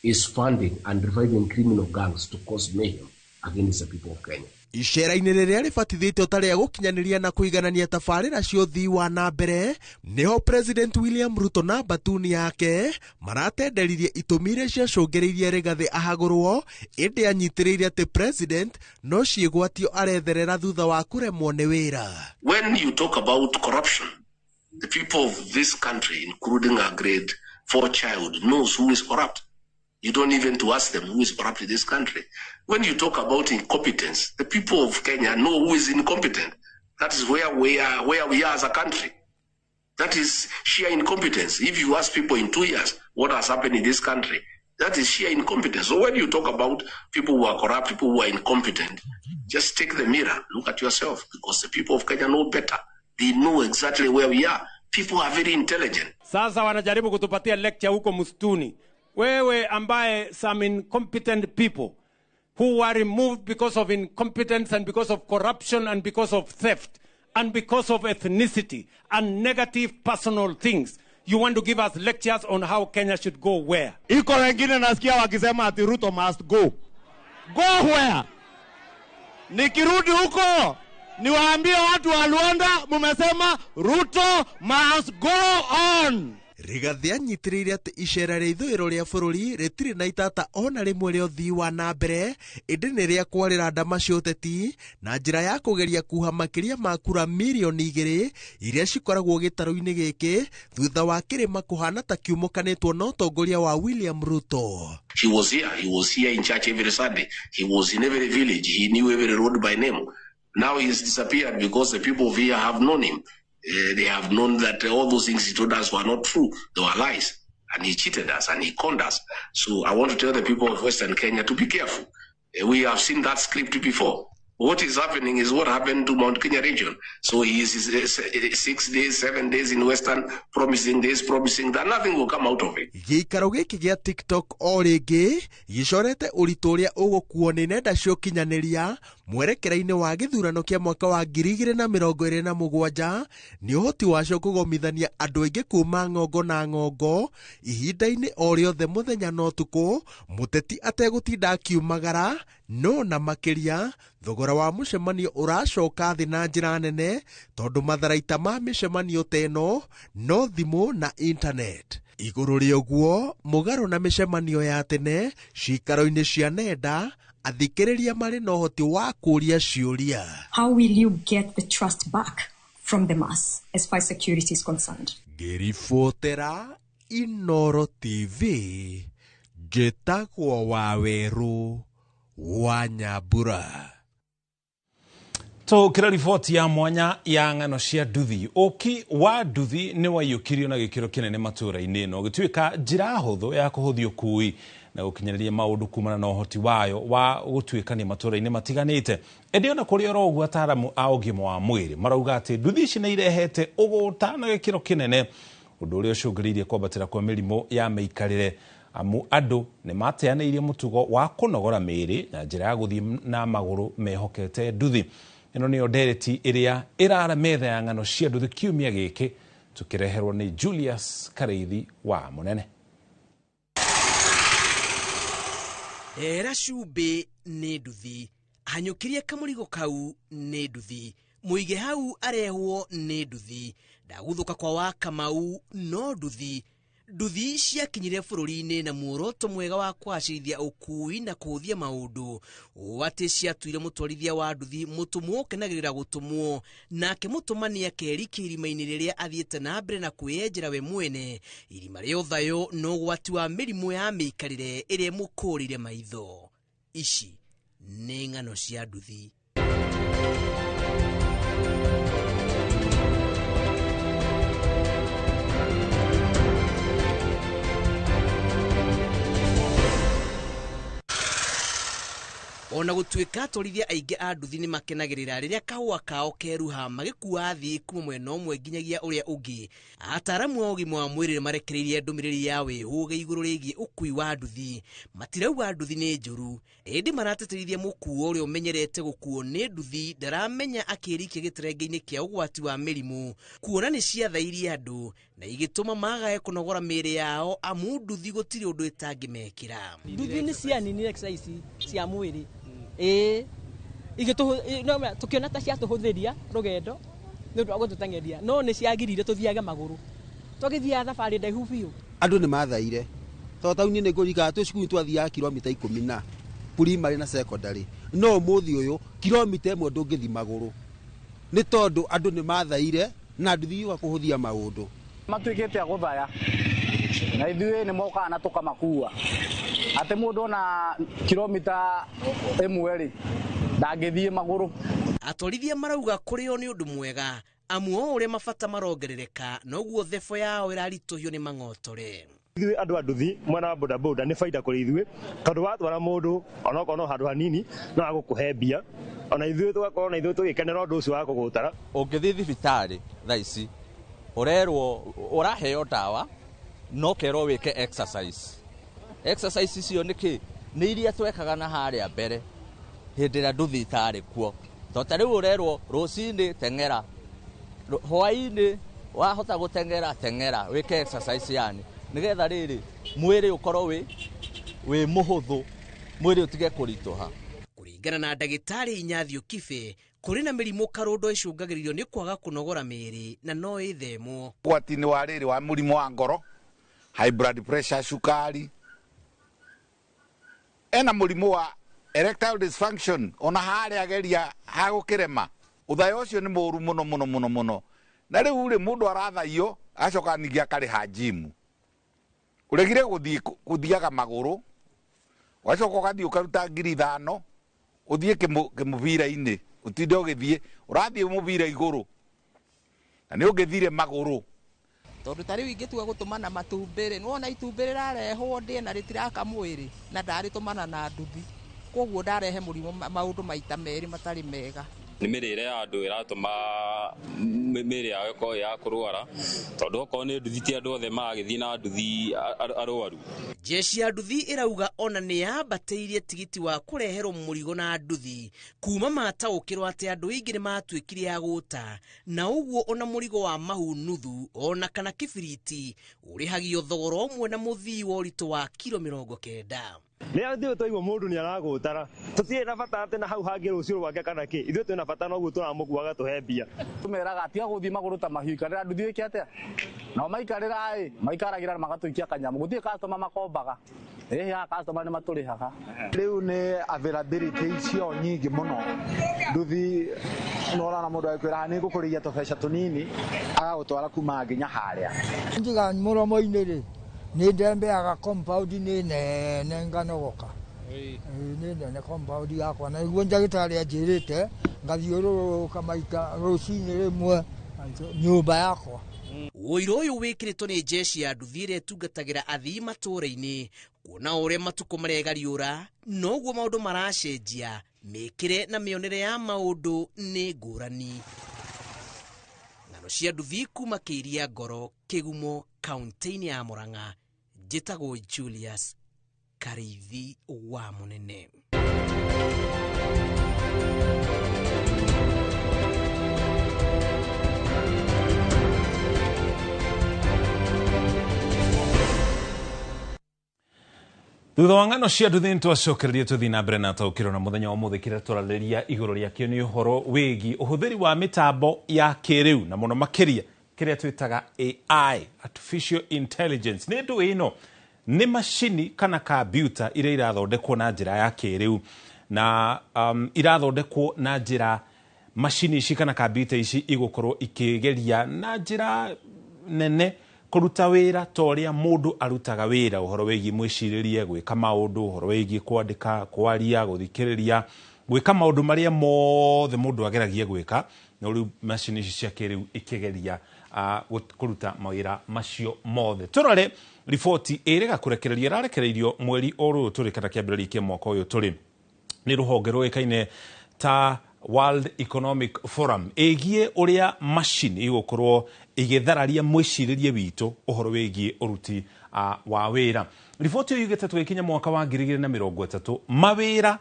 is funding and reviving criminal gangs to cause mayhem against the people of Kenya. Icera-inĩ rĩrĩa rĩbatithĩtio ta rĩa gũkinyanĩria na kũiganania tabarĩra cia ũthii wa na mbere nĩho President William Ruto na mbatuni yake maratenderirie itũmi iria ciacũngĩrĩirie Rigathĩ ahagũrwo, ĩndĩ anyitĩrĩire atĩ President no ciĩgwatio aretherera thutha wa kũremwo nĩ wĩra. When you talk about corruption, the people of this country, including a grade 4 child, knows who is corrupt. You don't even to ask them who is corrupt in this country. When you talk about incompetence, the people of Kenya know who is incompetent. That is where we are as a country. That is sheer incompetence. If you ask people in 2 years what has happened in this country, that is sheer incompetence. So when you talk about people who are corrupt, people who are incompetent, just take the mirror, look at yourself, because the people of Kenya know better. They know exactly where we are. People are very intelligent. Sasa wanajaribu kutupatia lecture huko msituni. Wewe ambaye some incompetent people who were removed because of incompetence and because of corruption and because of theft and because of ethnicity and negative personal things, you want to give us lectures on how Kenya should go where? Iko wengine nasikia wakisema ati Ruto must go. Go where? Nikirudi huko niwaambie watu wa Luanda mumesema Ruto must go on. Rigathĩ anyitĩrĩire atĩ icera rĩa ithũĩro rĩa bũrũri rĩtirĩ na itata ona rĩmwe rĩa ũthii wa na mbere, ĩndĩ nĩ rĩa kwarĩra ndama cia ũteti na njĩra ya kũgeria kuha makĩria ma kura mirioni 2 iria cikoragwo gĩtarũ-inĩ gĩkĩ thutha wa kĩrĩma kũhana ta kiumũkanĩtwo na ũtongoria wa William Ruto. He was here. He was here in church every Sunday. He was in every village. He knew every road by name. Now he's disappeared because the people here have known him. They have known that all those things he told us were not true. They were lies. And he cheated us and he conned us. So I want to tell the people of Western Kenya to be careful. We have seen that script before. What is happening is what happened to Mount Kenya region. So he is 6 days, 7 days in Western, promising this, promising that. Nothing will come out of it. Gĩikaro gĩkĩ gĩa TikTok o rĩngĩ gĩcorete ũritũ ũrĩa ũgũkuo nĩ nenda cia ũkinyanĩria mwerekera-inĩ wa gĩthurano kĩa mwaka wa 2027 nĩ ũhoti wacio kũgomithania andũ aingĩ kuma ng'ongo na ng'ongo ihinda-inĩ o rĩothe mũthenya na ũtukũ, mũteti ategũtinda akiumagara no na makĩria thogora wa mũcemanio ũracoka thĩ na njĩra nene tondũ matharaita ma mĩcemanio ta ĩno no thimũ na internet. Igũrũ rĩa ũguo mũgarũ na mĩcemanio ya tene ciikaro-inĩ cia nenda athikĩrĩria marĩ na ũhoti wa kũũria ciũria. How will you get the trust back from the mass as far as security is concerned? Ngĩribotera Inoro TV njĩtagwo Wawerũ wa Nyambura. Tũkĩra riboti ya mwanya ya ng'ano cia nduthi. Ũki wa nduthi nĩ waiyũkirio na gĩkĩro kĩnene matũũra-inĩ na ũgĩtuĩka njĩra hũthũ ya kũhũthia ũkui na gũkinyanĩria maũndũ kumana na ũhoti wayo wa gũtuĩkania matũũra-inĩ matiganĩte. Ĩndĩ ona kũrĩ oro ũguo ataaramu a ũgima wa mwĩrĩ marauga atĩ nduthi ici nĩ irehete ũgũta na gĩkĩro kĩnene, ũndũ ũrĩa ũcũngĩrĩirie kwambatĩra kwa mĩrimũ ya mĩikarĩre amu andũ nĩ mateanĩirie mũtugo wa kũnogora mĩĩrĩ na njĩra ya gũthiĩ na magũrũ mehokete nduthi. Ĩno nĩyo ndereti ĩrĩa ĩrara metha ya ng'ano cia nduthi kiumia gĩkĩ tũkĩreherwo nĩ Julius Kareithi wa Mũnene. Era cumbĩ nĩ nduthi, hanyũkĩrie kamũrigo kau nĩ nduthi, mũige hau arehwo nĩ nduthi, ndaguthũka kwa wa Kamau no nduthi, Nduthi ciakinyire bũrũri-inĩ na muoroto mwega wa kũgacĩrithia ũkui na kũhũthia maũndũ, ũũ atĩ ciatuire mũtwarithia wa nduthi mũtũmwo ũkenagĩrĩra gũtũmwo, nake mũtũmani akerika irima-inĩ rĩrĩa athiĩte na mbere na kwĩyenjera we mwene irima rĩa ũthayũ na ũgwati wa mĩrimũ ya mĩikarĩre ĩrĩa ĩmũkũrĩire maitho. Ici nĩ ng'ano cia nduthi. Ona gũtuĩka atwarithia aingĩ a nduthi nĩ makenagĩrĩra rĩrĩa kahũa kao keruha magĩkua athii kuma mwena ũmwe nginyagia ũrĩa ũngĩ, ataaramu a ũgima wa mwĩrĩ nĩmarekereirie ndũmĩrĩri ya wĩhũge igũrũ rĩgiĩ ũkui wa nduthi. Matirauga nduthi nĩ njũru, ĩndĩ maratĩtĩrithia mũkuo ũrĩa ũmenyerete gũkuo nĩ nduthi ndaramenya akĩrikia gĩterenge-inĩ kĩa ũgwati wa mĩrimũ, kuona nĩ ciathairie andũ na igĩtũma magae kũnogora mĩĩrĩ yao, amu nduthi gũtirĩ ũndũ ĩtangĩmekĩra. Nduthi nĩ cianinire exercise cia mwĩrĩ. Tukiona ta ciatũhũthĩria rũgendo nĩ ũndũ wa gũtũteng'eria, no nĩ ciagirire tũthiage magũrũ, twagĩthiaga thabarĩ ndaihu biũ. Andũ nĩ mathaire tondũ taũni nĩ ngũririkana twĩ cukuru twathiaga kilomita 10 na primary na secondary, no ũmũthĩ ũyũ kilomita 1 ndũngĩthiĩ magũrũ nĩ tondũ andũ nĩ mathaire na nduthi yoka kũhũthia maũndũ. Matuĩkĩte a gũthaya na ithuĩ nĩ mokaga na tũkamakua, atĩ mũndũ ona kilomita 1 rĩ ndangĩthiĩ magũrũ. Atwarithia marauga kũrĩo nĩ ũndũ mwega, amu o ũrĩa mabata marongerereka noguo thebo yao ĩraritũhio nĩ mang'otore. Ithuĩ andũ a nduthi mwena wa bodaboda nĩ baida kũrĩ ithuĩ, tondũ watwara mũndũ onokorwo no handũ hanini no agũkũhe mbia, ona ithuĩ tũgakorwo na ithuĩ tũgĩkenera ũndũ ũcio wa kũgũtara. Ũngĩthiĩ thibitarĩ thaa ici ũrerwo ũraheo ndawa no kerwo wĩke exercise. Exercise icio nĩ kĩ? Nĩ iria twekaga na harĩa mbere hĩndĩ ĩrĩa nduthi itarĩ kuo. Tondũ ta rĩu ũrerwo rũcinĩ teng'era, hwaĩ-inĩ wahota gũteng'era teng'era, wĩke exercise yani nĩgetha rĩrĩ mwĩrĩ ũkorwo wĩ mũhũthũ, mwĩrĩ ũtige kũritũha. Kũringana na ndagĩtarĩ Inyathiũ Kibe, kũrĩ na mĩrimũ karũndo ĩcũngagĩrĩrio nĩ kwaga kũnogora mĩĩrĩ na no ĩthemwo. Ũgwati-inĩ wa rĩrĩ wa mũrimũ wa ngoro, high blood pressure, cukari, ena mũrimũ wa erectile dysfunction, ona harĩa ageria hagũkĩrema. Ũthayo ũcio nĩ mũũru mũno mũno mũno mũno. Na rĩu rĩ mũndũ arathaiyo acoka ningĩ akarĩha gym. Ũregire gũthiaga magũrũ, ũgacoka ũgathiĩ ũkaruta 5,000 ũthiĩ kĩmũbira-inĩ, ũtinde ũgĩthiĩ, ũrathiĩ mũbira igũrũ na nĩ ũngĩthire magũrũ. Tondũ ta rĩu ingĩtua gũtũmana matumbĩ rĩ, nĩwona itumbĩ rĩrarehwo ndĩe na rĩtiraka mwĩrĩ na ndarĩtũmana na nduthi, koguo ndarehe mũrimũ maũndũ maita merĩ matarĩ mega. Nĩ mĩrĩre ya andũ ĩratũma mĩĩrĩ yao ĩkorwo ĩ ya kũrwara, tondũ okorwo nĩ nduthi ti andũ othe maragĩthiĩ na nduthi arwaru. Jeshi ya nduthi ĩrauga ona nĩ yambatĩirie tigiti wa kũreherwo mũrigo na nduthi kuma mataũkĩrwo atĩ andũ aingĩ nĩ matuĩkire a gũta, na ũguo ona mũrigo wa mahu nuthu ona kana kĩbiriti ũrĩhagio thogora ũmwe na mũthii wa ũritũ wa kiro 90. Rĩrĩa ithuĩ twaigua mũndũ nĩ aragũtara, tũtirĩ na bata atĩ na hau hangĩ rũciũ rwake kana kĩ, ithuĩ twĩna bata noguo tũramũkua agatũhe mbia. Tũmeraga tiga gũthiĩ magũrũ ta mahiũ, ikarĩra nduthi ĩke atĩa? Nao maikarĩra ĩ, maikaragĩra na magatũikia kanyamũ, gũtirĩ customer makombaga. Ĩhĩ haha customer nĩ matũrĩhaga. Rĩu nĩ availability icio nyingĩ mũno. Nduthi nĩũrona mũndũ agĩkwĩra nĩ ngũkũrĩhia tũbeca tũnini, agagũtwara kuma nginya harĩa. Njiga mũromo-inĩ rĩ, nĩ ndembeaga compound nĩ nene nganogoka. Nĩ nene compound yakwa, na nĩguo ndagĩtarĩ anjĩrĩte ngathiũrũrũka maita rũcinĩ rĩmwe nyũmba yakwa. Ũira ũyũ wĩkĩrĩtwo nĩ jeshi ya nduthi ĩrĩa ĩtungatagĩra athii matũũra-inĩ, kuona ũrĩa matukũ maregariũra noguo maũndũ maracenjia, mĩkĩre na mĩonere ya maũndũ nĩ ngũrani. Ng'ano cia nduthi kuma Kĩiria Ngoro, Kĩgumo, kaunti-inĩ ya Murang'a. Njĩtagwo Julius Karĩithi wa Mũnene. Thutha wa ng'ano cia nduthi nĩtwacokereria tũthiĩ na mbere na taũkĩrwo na mũthenya wa ũmũthĩ kĩrĩa tũrarĩrĩria igũrũ rĩakĩo nĩ ũhoro wĩgiĩ ũhũthĩri wa mĩtambo ya kĩrĩu na mũno makĩria Kĩrĩa twĩtaga AI, artificial intelligence, nĩ ndũ ĩno nĩ macini kana kambiuta iria irathondekwo na njĩra ya kĩrĩu na irathondekwo na njĩra macini ici kana kambiuta ici igũkorwo ikĩgeria na njĩra nene kũruta wĩra ta ũrĩa mũndũ arutaga wĩra, ũhoro wĩgiĩ mwĩcirĩrie, gwĩka maũndũ, ũhoro wĩgiĩ kwandĩka, kwaria, gũthikĩrĩria, gwĩka maũndũ marĩa mothe mũndũ ageragia gwĩka. No rĩu macini ici cia kĩrĩu ikĩgeria kũruta mawĩra macio mothe. Tũrore riboti ĩrĩga kũrekererio, ĩrarekereirio mweri o rũrũ tũrĩ kana kĩambĩrĩria kĩa mwaka ũyũ tũrĩ nĩ rũhonge rũĩkaine ta World Economic Forum, ĩgiĩ ũrĩa macini igũkorwo igĩthararia mwĩcirĩrie witũ ũhoro wĩgiĩ ũruti wa wĩra. Riboti ĩyo yugĩte tũgĩkinya mwaka wa 2030 mawĩra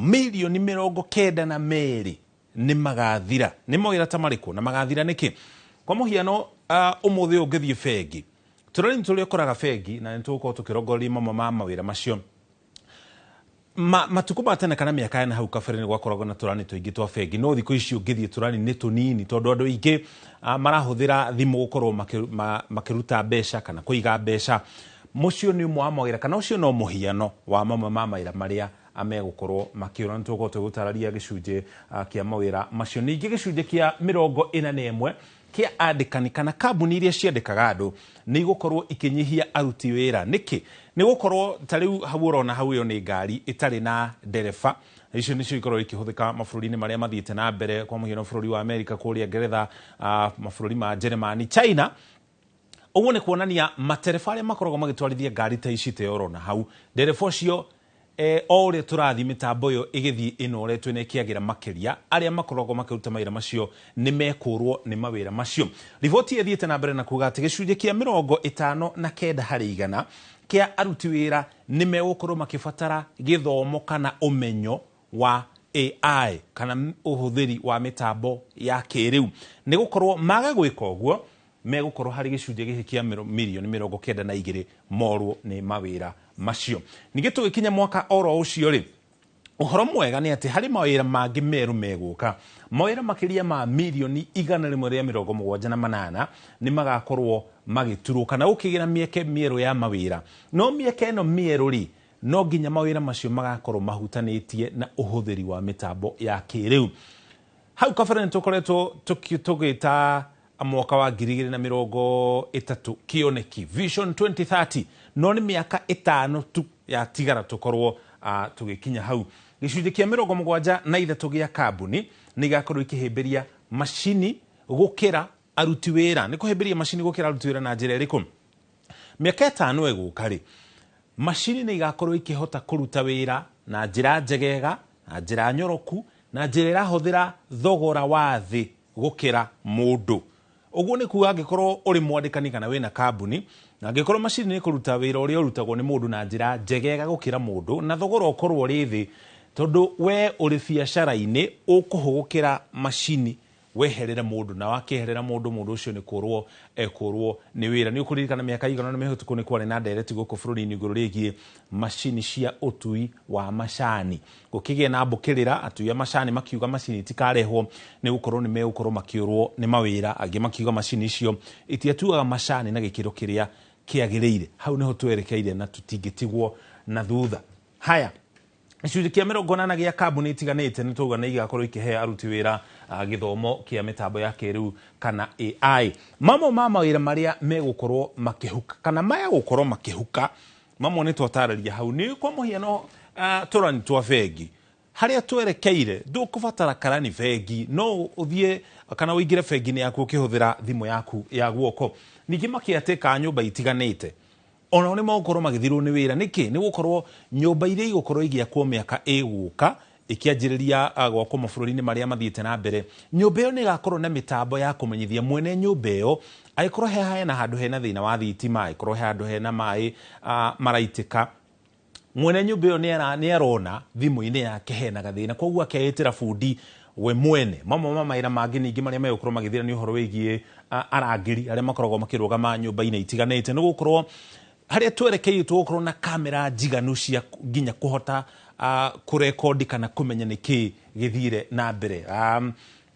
milioni 92 nĩ magathira. Nĩ mawĩra ta marĩkũ na magathira nĩkĩ? Kwa mũhiano, ũmũthĩ ũngĩthiĩ bengi, tũrori nĩ tũrĩa ũkoraga bengi, na nĩ tũgũkorwo tũkĩrongoreria mamwe ma mawĩra macio. Matukũ ma tene kana mĩaka ya na hau kabere nĩ gwakoragwo na tũrani tũingĩ twa bengi, no thikũ ici ũngĩthiĩ tũrani nĩ tũnini tondũ andũ aingĩ marahũthĩra thimũ gũkorwo makĩruta mbeca kana kũiga mbeca. Mũcio nĩ ũmwe wa mawĩra, kana ũcio no mũhiano wa mamwe ma mawĩra marĩa megũkorwo makĩũra. Nĩ tũgũkorwo tũgĩgũtarĩria gĩcunjĩ kĩa mawĩra macio. Ningĩ gĩcunjĩ kĩa 41 kĩa andĩkani kana kambuni iria ciandĩkaga andũ nĩ igũkorwo ikĩnyihia aruti wĩra. Nĩkĩ? Nĩ gũkorwo ta rĩu hau ũrona hau ĩyo nĩ ngari ĩtarĩ na ndereba. Icio nĩcio ikoragwo ikĩhũthĩka mabũrũri-inĩ marĩa mathiĩte na mbere, kwa mũhiano bũrũri wa Amerika, kũrĩa Ngeretha, mabũrũri ma Jeremani, China. Ũguo nĩ kuonania matereba arĩa makoragwo magĩtwarithia ngari ta ici ta ũrona hau, ndereba ũcio o ũrĩa tũrathiĩ mĩtambo ĩyo ĩgĩthiĩ ĩnoretwo na ĩkĩagĩra makĩria, arĩa makoragwo makĩruta mawĩra macio nĩ mekũrwo nĩ mawĩra macio. Riboti ĩthiĩte na mbere na kuga atĩ gĩcunjĩ kĩa 59 harĩ igana kĩa aruti wĩra nĩ megũkorwo makĩbatara gĩthomo kana ũmenyo wa AI kana ũhũthĩri wa mĩtambo ya kĩrĩu. Nĩ gũkorwo maga gwĩka ũguo megũkorwo harĩ gĩcunjĩ gĩkĩ kĩa milioni 92 morwo nĩ mawĩra macio. Ningĩ tũgĩkinya mwaka oro ũcio rĩ, ũhoro mwega nĩ atĩ harĩ mawĩra mangĩ merũ megũka. Mawĩra makĩria ma milioni 178 nĩ magakorwo magĩturwo kana gũkĩgĩra mĩeke mĩerũ ya mawĩra. No mĩeke ĩno mĩerũ rĩ, no nginya mawĩra macio magakorwo mahutanĩtie na ũhũthĩri wa mĩtambo ya kĩrĩu. Hau kabere nĩ tũkoretwo tũgĩta mwaka wa 2030 kĩoneki Vision 2030, no nĩ mĩaka 5 tu yatigara tũkorwo tũgĩkinya hau. Gĩcunjĩ kĩa 73 gĩa kambuni nĩ igakorwo ikĩhĩmbĩria macini gũkĩra aruti wĩra. Nĩ kũhĩmbĩria macini gũkĩra aruti wĩra na njĩra ĩrĩkũ? Mĩaka 5 ĩgũka rĩ, macini nĩ igakorwo ikĩhota kũruta wĩra na njĩra njegega, na njĩra nyoroku, na njĩra ĩrahũthĩra thogora wa thĩ gũkĩra mũndũ. Ũguo nĩ kuga angĩkorwo ũrĩ mwandĩkani kana wĩna kambuni, na angĩkorwo macini nĩ kũruta wĩra ũrĩa ũrutagwo nĩ mũndũ na njĩra njegega gũkĩra mũndũ, na thogora ũkorwo ũrĩ thĩ, tondũ we ũrĩ biacara-inĩ ũkũhũgũkĩra macini weherere mũndũ, na wakĩeherera mũndũ, mũndũ ũcio nĩ kũrwo ekũrwo nĩ wĩra. Nĩ ũkũririkana mĩaka igana na mĩhĩtũku nĩ kwarĩ na ndereti gũkũ bũrũri-inĩ igũrũ rĩgiĩ macini cia ũtui wa macani. Gũkĩgĩa na mbũkĩrĩra, atui a macani makiuga macini itikarehwo nĩ gũkorwo nĩ megũkorwo makĩũrwo nĩ mawĩra, angĩ makiuga macini icio itiatuaga macani na gĩkĩro kĩrĩa kĩagĩrĩire. Hau nĩho twerekeire na tũtingĩtigwo na thutha. Haya, gĩcunjĩ kĩa 80 gĩa kambuni itiganĩte nĩ tũuga nĩ igakorwo ikĩhe aruti wĩra gĩthomo kĩa mĩtambo ya kĩrĩu kana AI. Mamwe ma mawĩra marĩa megũkorwo makĩhuka kana maya gũkorwo makĩhuka, mamwe nĩ twatarĩria hau. Nĩ kwa mũhiano tũrani twa bengi harĩa twerekeire, ndũkũbatara karani bengi, no ũthiĩ kana ũingĩre bengi-inĩ yaku ũkĩhũthĩra thimũ yaku ya guoko. Ningĩ makĩatĩka nyũmba itiganĩte, onao nĩ megũkorwo magĩthirwo nĩ wĩra. Nĩkĩ? Nĩ gũkorwo nyũmba iria igũkorwo igĩakwo mĩaka ĩgũka ĩkĩanjĩrĩria gwakwo mabũrũri-inĩ marĩa mathiĩte na mbere, nyũmba ĩyo nĩ ĩgakorwo na mĩtambo ya kũmenyithia mwene nyũmba ĩyo angĩkorwo hena handũ hena thĩna wa thitima, angĩkorwo he handũ hena maĩ maraitĩka, mwene nyũmba ĩyo nĩ arona thimũ-inĩ yake hena gathĩna, koguo akeĩtĩra bundi we mwene. Mamwe ma mawĩra mangĩ ningĩ marĩa megũkorwo magĩthira nĩ ũhoro wĩgiĩ arangĩri arĩa makoragwo makĩrũgama nyũmba-inĩ itiganĩte, nĩ gũkorwo harĩa twerekeire tũgũkorwo na kamera njiganu cia nginya kũhota kũrekondi kana kũmenya nĩkĩ gĩthire na mbere.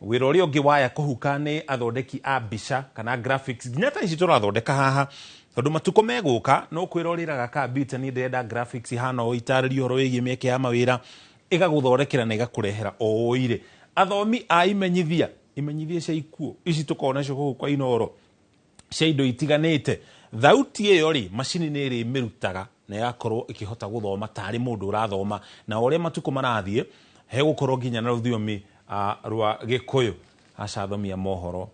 Wĩra ũrĩa ũngĩ waya kũhuka nĩ athondeki a mbica kana graphics, nginya ta ici tũrathondeka haha, tondũ matukũ megũka no kwĩra ũrĩraga kambiuta, niĩ ndĩrenda graphics ihana ũũ, itarĩrie ũhoro wĩgiĩ mĩeke ya mawĩra, ĩgagũthondekera na ĩgakũrehera o ũire. Athomi a imenyithia, imenyithia cia ikuũ ici tũkoragwo nacio gũkũ kwa Inooro cia indo itiganĩte, thauti ĩyo rĩ, macini nĩ ĩrĩmĩrutaga na ĩgakorwo ĩkĩhota gũthoma tarĩ mũndũ ũrathoma. Na o ũrĩa matukũ marathiĩ, hegũkorwo nginya na rũthiomi rwa Gĩkũyũ. Aca, athomi a mohoro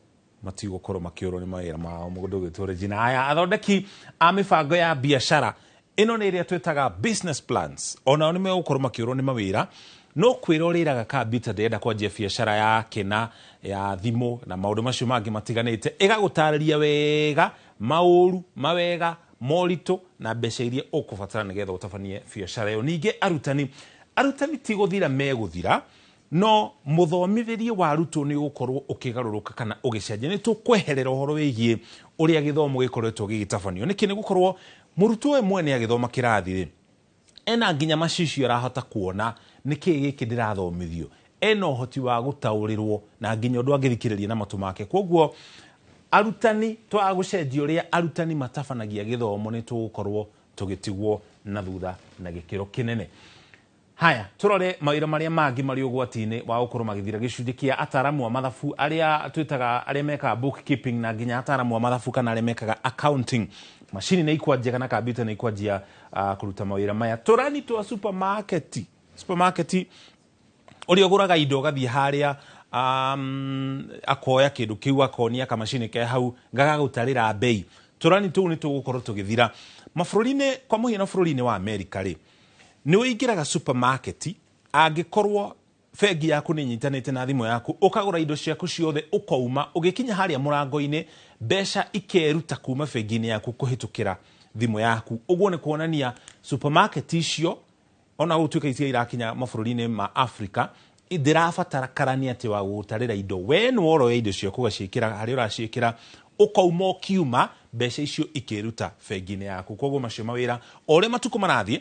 matigũkorwo makĩũrwo nĩ mawĩra mao. Mũndũ ũgwĩtwo Regina. Aya, athondeki a mĩbango ya biacara, ĩno nĩ ĩrĩa twĩtaga business plans, onao nĩ megũkorwo makĩũrwo nĩ mawĩra. No kwĩra ũrĩraga kambiuta, ndĩrenda kwanjia biacara ya kĩna ya thimũ na maũndũ macio mangĩ matiganĩte, ĩgagũtarĩria wega maũru, mawega, moritũ na mbeca iria ũkũbatara nĩgetha ũtabanie biacara ĩyo. Ningĩ arutani ti gũthira megũthira, no mũthomithĩrie wa arutwo nĩ ũgũkorwo ũkĩgarũrũka kana ũgĩcenjia. Nĩ tũkweherera ũhoro wĩgiĩ ũrĩa gĩthomo gĩkoretwo gĩgĩtabanio. Nĩkĩ? Nĩ gũkorwo mũrutwo we mwene agĩthoma kĩrathi rĩ, ena nginya macicio, arahota kuona nĩkĩ gĩkĩ ndĩrathomithio, ena ũhoti wa gũtaũrĩrwo na nginya ũndũ angĩthikĩrĩria na matũ make. Koguo arutani, twaga gũcenjia ũrĩa arutani matabanagia gĩthomo, nĩ tũgũkorwo tũgĩtigwo na thutha na gĩkĩro kĩnene. Haya, tũrore mawĩra marĩa mangĩ marĩ ũgwati-inĩ wa gũkorwo magĩthira. Gĩcunjĩ kĩa ataramu a mathabu, arĩa twĩtaga arĩa mekaga bookkeeping, na nginya ataramu a mathabu kana arĩa mekaga accounting, macini nĩ ikwanjia kana kambiuta nĩ ikwanjia kũruta mawĩra maya. Tũrani twa supermarket, ũrĩa ũgũraga indo ũgathiĩ harĩa, akoya kĩndũ kĩu, akonia kamacini ke hau gagagũtarĩra bei, tũrani tũu nĩ tũgũkorwo tũgĩthira. Mabũrũri-inĩ, kwa mũhiano bũrũri-inĩ wa Amerika rĩ, nĩ ũingĩraga supermarket, angĩkorwo bengi yaku nĩ inyitanĩte na thimũ yaku, ũkagũra indo ciaku ciothe, ũkauma, ũgĩkinya harĩa mũrango-inĩ, mbeca ikeruta kuma bengi-inĩ yaku kũhĩtũkĩra thimũ yaku. Ũguo nĩ kuonania supermarket icio, ona gũtuĩka icio irakinya mabũrũri-inĩ ma Afrika, ndĩrabatara karani atĩ wa gũgũtarĩra indo. We nĩ woroya indo ciaku ũgaciĩkĩra harĩa ũraciĩkĩra, ũkauma, ũkiuma, mbeca icio ikĩruta bengi-inĩ yaku. Koguo macio mawĩra, o ũrĩa matukũ marathiĩ,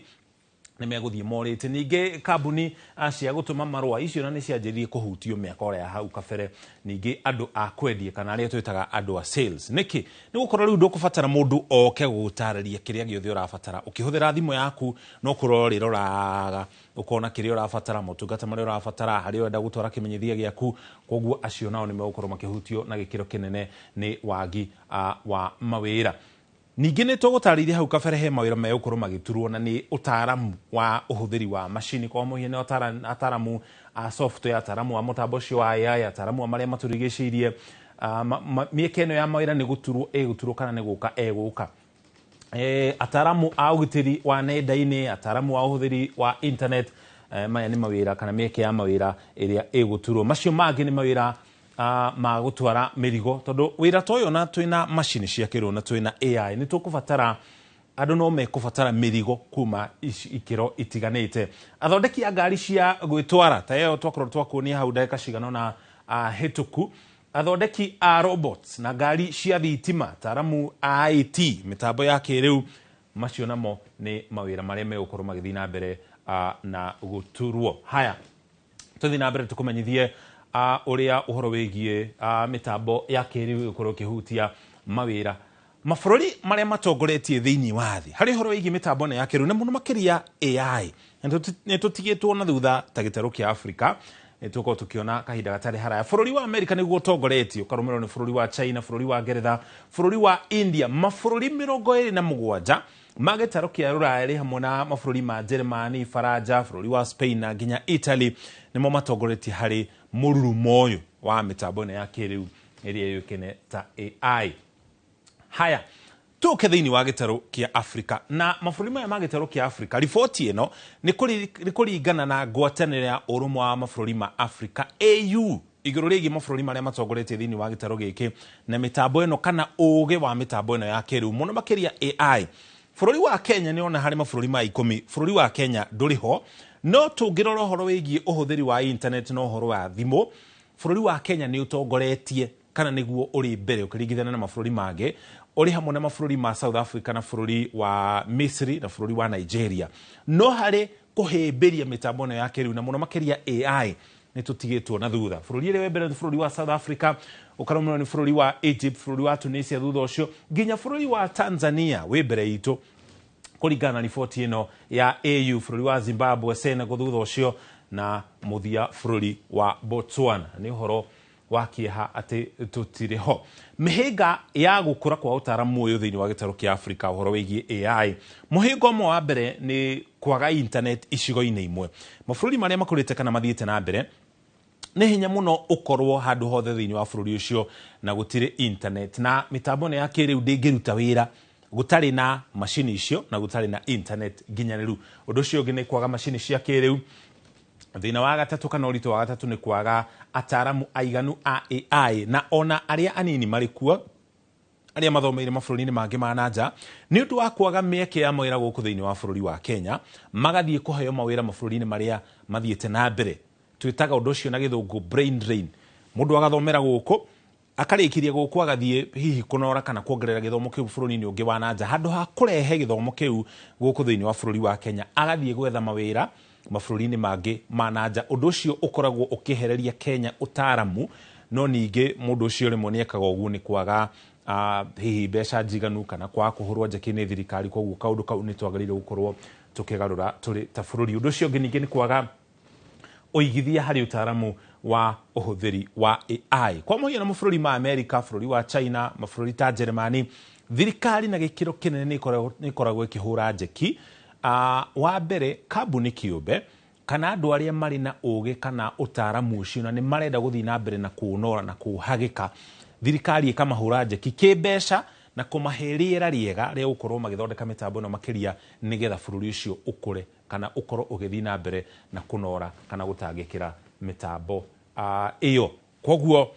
nĩ megũthiĩ morĩte. Ningĩ kambuni cia gũtũma marũa icio na nĩ cianjĩrĩirie kũhutio mĩaka ĩrĩa ya hau kabere. Ningĩ andũ a kwendia kana arĩa twĩtaga andũ a sales. Nĩkĩ? Nĩ gũkorwo rĩu ndũkũbatara mũndũ oke gũgũtarĩria kĩrĩa gĩothe ũrabatara. Ũkĩhũthĩra thimũ yaku, no kũrora ũrĩroraga, ũkona kĩrĩa ũrabatara, motungata marĩa ũrabatara, harĩa ũrenda gũtwara kĩmenyithia gĩaku. Koguo acio nao nĩ megũkorwo makĩhutio na gĩkĩro kĩnene nĩ wagi wa mawĩra. Ningĩ nĩ tũgũtarĩirie hau kabere he mawĩra megũkorwo magĩturwo na nĩ ũtaaramu wa ũhũthĩri wa macini, kwa mũhiano ataramu a software, ataramu a mũtambo ũcio wa AI, ataramu a marĩa matũrigicĩirie. Mĩeke ĩno ya mawĩra nĩ gũturwo ĩgũturwo kana nĩ gũka ĩgũka. Ataramu a ũgitĩri wa nenda-inĩ, ataramu a ũhũthĩri wa internet, maya nĩ mawĩra kana mĩeke ya mawĩra ĩrĩa ĩgũturwo. Macio mangĩ nĩ mawĩra ma gũtwara mĩrigo, tondũ wĩra ta ũyũ, na twĩna macini cia kĩrĩu na twĩna AI, nĩ tũkũbatara andũ, no mekũbatara mĩrigo kuma ikĩro itiganĩte. Athondeki a ngari cia gwĩtwara ta ĩyo twakorwo twakuonia hau ndagĩka cigana ũna hĩtũku, athondeki a robots na ngari cia thitima, ataramu a IT, mĩtambo ya kĩrĩu, macio namo nĩ mawĩra marĩa megũkorwo magĩthiĩ na mbere na gũturwo. Haya, tũthiĩ na mbere tũkũmenyithie ũrĩa ũhoro wĩgiĩ mĩtambo ya kĩrĩu ĩgũkorwo ĩkĩhutia mawĩra. Mabũrũri marĩa matongoretie thĩinĩ wa thĩ harĩ ũhoro wĩgiĩ mĩtambo ĩno ya kĩrĩu na mũno makĩria AI, nĩ tũtigĩtwo na thutha ta gĩtarũ kĩa Afrika. Nĩ tũkorwo tũkĩona kahinda gatarĩ haraya, bũrũri wa Amerika nĩguo ũtongoretie, ũkarũmĩrĩrwo nĩ bũrũri wa China, bũrũri wa Ngeretha, bũrũri wa India. Mabũrũri 27 ma gĩtarũ kĩa Rũraya rĩ hamwe na mabũrũri ma Jeremani, Faranja, bũrũri wa Spain na nginya Italy nĩmo matongoretie harĩ mũrurumo ũyũ wa mĩtambo ĩno ya kĩrĩu ĩrĩa yũĩkaine ta AI. Haya, tũke thĩinĩ wa gĩtarũ kĩa Afrika na mabũrũri maya ma gĩtarũ kĩa Afrika. Riboti ĩno nĩ kũringana na ngwatanĩro ya ũrũmwe wa mabũrũri ma Afrika, AU, igũrũ rĩgiĩ mabũrũri marĩa matongoretie thĩinĩ wa gĩtarũ gĩkĩ na mĩtambo ĩno kana ũgĩ wa mĩtambo ĩno ya kĩrĩu, mũno makĩria AI. Bũrũri wa Kenya nĩ ona harĩ mabũrũri ma 10, bũrũri wa Kenya ndũrĩ ho. No tũngĩrora ũhoro wĩgiĩ ũhũthĩri wa internet na ũhoro wa thimũ, bũrũri wa Kenya nĩ ũtongoretie kana nĩguo ũrĩ mbere ũkĩringithania na mabũrũri mangĩ, ũrĩ hamwe na mabũrũri ma South Africa na bũrũri wa Misri na bũrũri wa Nigeria. No harĩ kũhĩmbĩria mĩtambo ĩno ya kĩrĩu na mũno makĩria AI, Nĩ tũtigĩtwo na thutha. Bũrũri ũrĩa wĩ mbere nĩ bũrũri wa South Africa, ũkarũmĩrĩrwo nĩ bũrũri wa Egypt, bũrũri wa Tunisia, thutha ũcio nginya bũrũri wa Tanzania wĩ mbere itũ kũringana na riboti ĩno ya AU, bũrũri wa Zimbabwe, Senegal thutha ũcio na mũthia bũrũri wa Botswana. Nĩ ũhoro wa kĩeha atĩ tũtirĩ ho. Mĩhĩnga ya gũkũra kwa ũtaaramu ũyũ thĩinĩ wa gĩtarũ kĩa Afrika, ũhoro wĩgiĩ AI, mũhĩnga ũmwe wa mbere nĩ kwaga internet icigo-inĩ imwe. Mabũrũri marĩa makũrĩte kana mathiĩte na mbere, nĩ hinya mũno ũkorwo handũ hothe thĩinĩ wa bũrũri ũcio na gũtirĩ internet, na mĩtambo ĩno ya kĩrĩu ndĩngĩruta wĩra gũtarĩ na macini icio na gũtarĩ na internet nginyanĩru. Ũndũ ũcio ũngĩ nĩ kwaga macini cia kĩrĩu. Thĩna wa gatatũ kana ũritũ wa gatatũ nĩ kwaga ataaramu aiganu a AI, na ona arĩa anini marĩ kuo arĩa mathomeire mabũrũri-inĩ mangĩ ma na nja, nĩ ũndũ wa kwaga mĩeke ya mawĩra gũkũ thĩinĩ wa bũrũri wa Kenya, magathiĩ kũheo mawĩra mabũrũri-inĩ marĩa mathiĩte na mbere. Twĩtaga ũndũ ũcio na gĩthũngũ brain drain. Mũndũ agathomera gũkũ, akarĩkirie gũkũ, agathiĩ hihi kũnora kana kuongerera gĩthomo kĩu bũrũri-inĩ ũngĩ wa na nja, handũ ha kũrehe gĩthomo kĩu gũkũ thĩinĩ wa bũrũri wa Kenya, agathiĩ gwetha mawĩra mabũrũri-inĩ mangĩ ma na nja. Ũndũ ũcio ũkoragwo ũkĩehereria Kenya ũtaaramu, no ningĩ mũndũ ũcio rĩmwe nĩ ekaga ũguo nĩ kwaga hihi mbeca njiganu kana kwaga kũhũrwo njeki nĩ thirikari. Koguo kaũndũ kau nĩ twagĩrĩire gũkorwo tũkĩgarũra tũrĩ ta bũrũri. Ũndũ ũcio ũngĩ ningĩ nĩ kwaga ũigithia harĩ ũtaaramu wa ũhũthĩri wa AI. Kwa mũhiano mabũrũri ma Amerika, bũrũri wa China, mabũrũri ta Jeremani, thirikari na gĩkĩro kĩnene nĩ ĩkoragwo ĩkĩhũra njeki. Wa mbere kambuni kĩũmbe kana andũ arĩa marĩ na ũgĩ kana ũtaaramu ũcio na nĩ marenda gũthiĩ na mbere na kũũnora na kũũhagĩka, thirikari ĩkamahũra njeki kĩmbeca na kũmahe rĩera rĩega rĩa gũkorwo magĩthondeka mĩtambo ĩno makĩria, nĩgetha bũrũri ũcio ũkũre kana ũkorwo ũgĩthiĩ na mbere na kũnora kana gũtangĩkĩra mĩtambo ĩyo. Koguo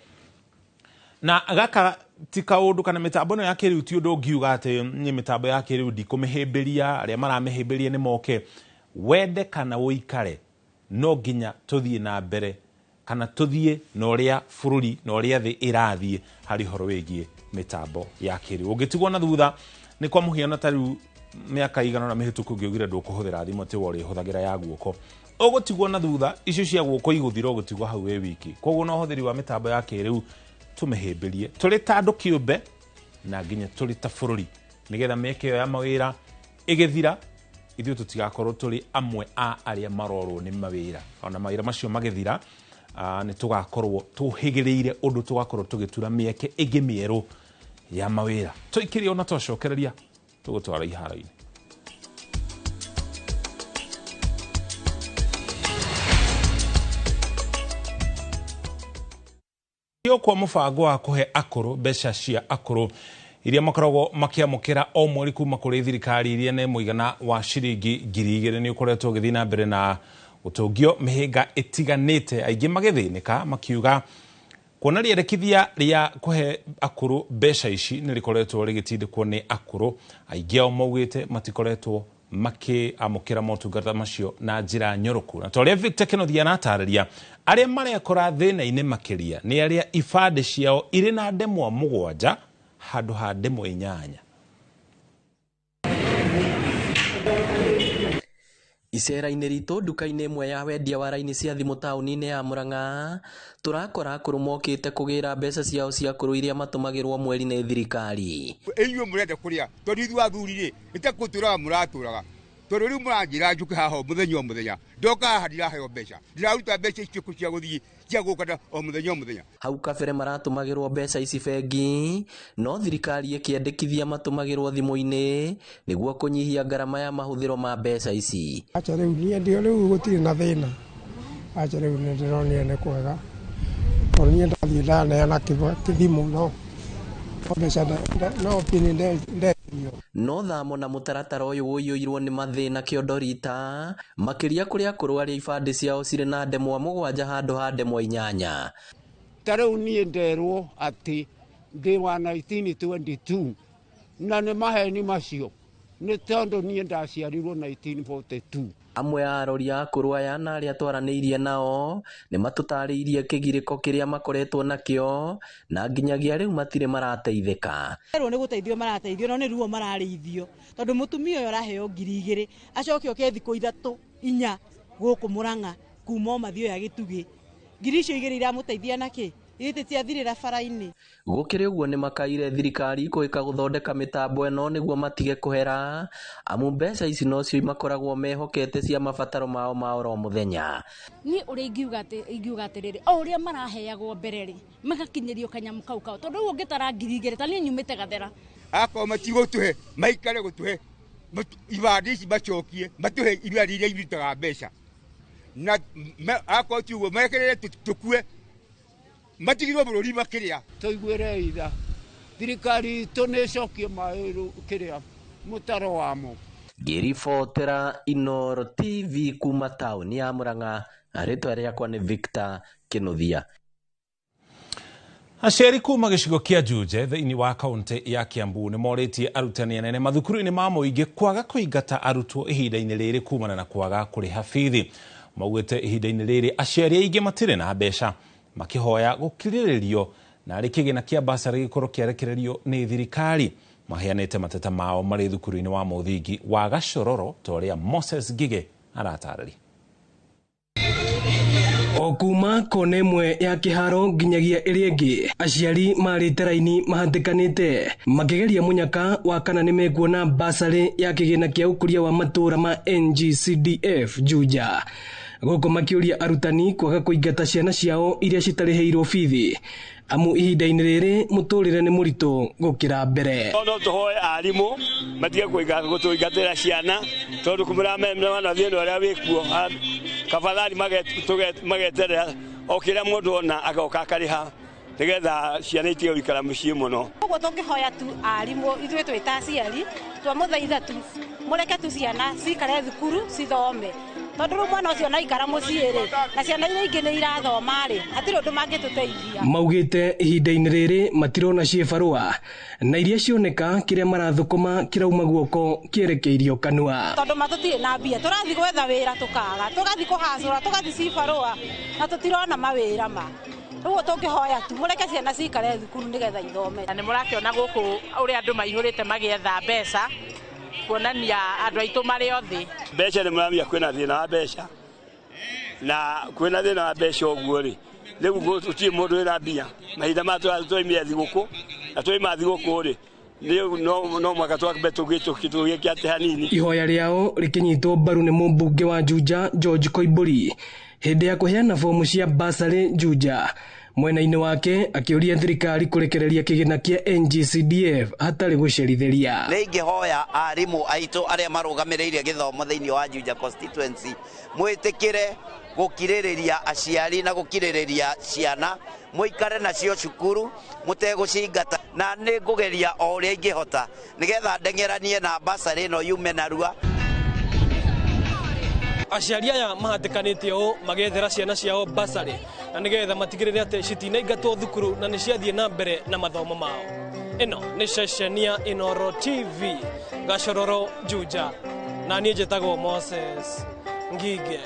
na gaka ti kaũndũ kana mĩtambo ĩno ya kĩrĩu ti ũndũ ũngiuga atĩ nĩ mĩtambo ya kĩrĩu ndikũmĩhĩmbĩria, arĩa maramĩhĩmbĩria nĩ moke. Wende kana ũikare, no nginya tũthiĩ na mbere kana tũthiĩ na ũrĩa bũrũri na ũrĩa thĩ ĩrathiĩ harĩ ũhoro wĩgiĩ mĩtambo ya kĩrĩu. Ũngĩtigwo na thutha, nĩ kwa mũhiano ta rĩu mĩaka igana na mĩhĩtũku ũngĩaugire ndũkũhũthĩra thimũ atĩ we ũrĩhũthagĩra ya guoko, ũgũtigwo na thutha, icio cia guoko igũthira ũgũtigwo hau wĩ wiki. Koguo na ũhũthĩri wa mĩtambo ya kĩrĩu tũmĩhĩmbĩrie tũrĩ ta andũ kĩũmbe na nginya tũrĩ ta bũrũri, nĩgetha mĩeke ĩyo ya mawĩra ĩgĩthira ithuĩ tũtigakorwo tũrĩ amwe a arĩa marorwo nĩ mawĩra. Ona mawĩra macio magĩthira, nĩ tũgakorwo tũhĩgĩrĩire ũndũ tũgakorwo tũgĩtura mĩeke ĩngĩ mĩerũ ya mawĩra. Tũikĩrie ona twacokereria tũgũtwara iharo-inĩ. Kwa mũbango wa kũhe akũrũ mbeca cia akũrũ iria makoragwo makĩamũkĩra o mweri kuma kũrĩ thirikari iria nĩ mũigana wa ciringi 2,000 nĩ ũkoretwo ũgĩthiĩ na mbere na gũtũngio mĩhĩnga ĩtiganĩte, aingĩ magĩthĩnĩka makiuga kuona rĩendekithia rĩa kũhe akũrũ mbeca ici nĩ rĩkoretwo rĩgĩtindĩkwo nĩ akũrũ. Aingĩ ao maugĩte matikoretwo makĩamũkĩra motungata macio na njĩra nyoroku. Na ta ũrĩa Victor Kenothi aratarĩria, arĩa marekora thĩna-inĩ makĩria nĩ arĩa ibandĩ ciao irĩ na ndemwa 7 handũ ha ndemwa 8. Icera-inĩ ritũ nduka-inĩ ĩmwe ya wendia wa raini cia thimũ taũni-inĩ ya Murang'a, tũrakora akũrũ mokĩte kũgĩra mbeca ciao cia akũrũ iria matũmagĩrwo mweri nĩ thirikari. Inyuĩ mũrenda kũrĩa tondũ ithuĩ athuri rĩ nĩtakũtũraga mũratũraga, tondũ rĩu mũranjĩra njũke haha o mũthenya o mũthenya, ndoka haha ndiraheo mbeca, ndiraruta mbeca icio cia gũthiĩ cia gũka o mũthenya o mũthenya. Hau kabere maratũmagĩrwo mbeca ici bengi, no thirikari ĩkĩendekithia matũmagĩrwo thimũ-inĩ nĩguo kũnyihia ngarama ya mahũthĩro ma mbeca ici. Acha rĩu niĩ ndio rĩu gũtirĩ na thĩna, acha rĩu nĩ ndĩronire nĩ kwega, tondũ niĩ ndathiĩ ndaneana kĩthimũ no mbeca no pini ndetirio. No thamo na mũtaratara ũyũ ũiyũirwo nĩ mathĩna kĩondo rita, makĩria kũrĩ akũrũ arĩa ibandĩ ciao cirĩ na ndemwa 7 handũ ha ndemwa 8. Ta rĩu niĩ nderwo atĩ ndĩ wa 1922 na nĩ maheni macio, nĩ tondũ niĩ ndaciarirwo 1942. Amwe a arori a akũrũ aya na arĩa twaranĩirie nao nĩ matũtarĩirie kĩgirĩko kĩrĩa makoretwo nakĩo na nginyagia rĩu matirĩ marateithĩka. Erwo nĩ gũteithio marateithio no nĩ ruo mararĩithio, tondũ mũtumia ũyũ araheo 2,000 acoke oke thikũ 3 4 gũkũ Murang'a kuma o mathiĩ ya gĩtugĩ 2,000 iramũteithia nakĩ? Ithe ciathirĩra bara-inĩ. Gũkĩrĩ ũguo nĩ makaire thirikari kũhĩka gũthondeka mĩtambo ĩno nĩguo matige kũhera amu mbeca ici nocio makoragwo mehokete cia mabataro mao ma oro mũthenya. Niĩ ũrĩa ingiuga atĩrĩrĩ, o ũrĩa maraheagwo mbere rĩ, magakinyĩrio kanyamũ kau kao, tondũ rĩu ũngĩtara 2,000 ta niĩ nyumĩte Gathera. Akorwo matigũtũhe maikare gũtũhe ibandĩ ici macokie matũhe ibandĩ iria irutaga mbeca, na akorwo ti ũguo mekerere tũkue matigirwo bũrũri makĩrĩa. Tũiguĩre itha thirikari itũ nĩ ĩcokie maĩ kĩrĩa mũtaro wamo. Ngĩribotera Inooro TV kuma taũni ya Murang'a, rĩtwa rĩakwa nĩ Victor Kĩnuthia. Aciari kuma gĩcigo kĩa Juja thĩinĩ wa kaunti ya Kiambu nĩ morĩtie arutani anene mathukuru-inĩ ma mũingĩ kwaga kũingata arutwo ihinda-inĩ rĩrĩ kumana na kwaga kũrĩha bithi. Maugĩte ihinda-inĩ rĩrĩ aciari aingĩ matirĩ na mbeca, makĩhoya gũkirĩrĩrio na arĩ kĩgĩna kĩa basarĩ gĩkorwo kĩarekererio nĩ thirikari. Maheanĩte mateta mao marĩ thukuru-inĩ wa mũthingi wa Gacororo ta ũrĩa Moses Ngige aratarĩria. O kuma kona ĩmwe ya kĩharo nginyagia ĩrĩa ĩngĩ, aciari marĩte raini mahatĩkanĩte makĩgeria mũnyaka wa kana nĩmekuona basarĩ ya kĩgĩna kĩa ũkũria wa matũũra ma NGCDF Juja. Gũkũ makĩũria arutani kwaga kũingata ciana ciao iria citarĩhĩirwo bithi, amu ihinda-inĩ rĩrĩ mũtũrĩre nĩ mũritũ gũkĩra mbere. No tũhoe arimũ matige gũtũingatĩra ciana tondũ kũmũramena thĩna ũrĩa wĩkuo, kabathari mageterera o kĩrĩa mũndũ ona agoka akarĩha nĩgetha ciana itige gũikara mũciĩ mũno. Ũguo tũngĩhoya tu arimũ ithuĩ twĩ ta aciari twamũthaitha tu mũreke tu ciana cikare thukuru cithome, tondũ rĩu mwana ũcio naikara mũciĩ rĩ, na ciana iria ingĩ nĩ irathoma rĩ, hatirĩ ũndũ mangĩtũteithia. Maugĩte ihinda-inĩ rĩrĩ matirona ciĩbarũa na iria cioneka kĩrĩa marathũkũma kĩrauma guoko kĩerekeirio kanua. Tondũ ma tũtirĩ na mbia, tũrathiĩ gwetha wĩra tũkaga, tũgathiĩ kũhacũra, tũgathiĩ cibarũa na tũtirona mawĩra ma. Rĩu tũngĩhoya tu mũreke ciana cikare thukuru nĩgetha ithome. Na nĩ mũrakĩona gũkũ ũrĩa andũ maihũrĩte magĩetha mbeca kuonania andũ aitũ marĩ othe. Mbeca nĩ mũramenya kwĩna thĩna wa mbeca, na kwĩna thĩna wa mbeca ũguo rĩ, rĩu gũtirĩ mũndũ wĩna mbia. Mahinda maya twaimire thigũkũ, na twaima thigũkũ rĩ, no mwaka twambe tũgĩke atĩ hanini. Ihoya rĩao rĩkĩnyitwo mbaru nĩ mũmbunge wa Juja George Koimbũri hĩndĩ ya kũheana bomu cia basarĩ Juja. Mwena-inĩ wake akĩũria thirikari kũrekereria kĩgĩna kĩa NGCDF hatarĩ gũcerithĩria. Nĩ ingĩhoya arimũ aitũ arĩa marũgamĩrĩire gĩthomo thĩinĩ wa Juja constituency mwĩtĩkĩre gũkirĩrĩria aciari na gũkirĩrĩria ciana, mũikare nacio cukuru mũtegũcingata, na nĩ ngũgeria o ũrĩa ingĩhota nĩgetha ndeng'eranie na basarĩ ĩno yume narua. Aciari aya mahatĩkanĩte ũũ magethera ciana ciao basarĩ na nĩgetha matigĩrĩre atĩ citinaingatwo thukuru na nĩ ciathiĩ na mbere na mathomo mao. Ĩno nĩ ceceni ya Inooro TV Gacororo Juja, na niĩ njĩtagwo Moses Ngige.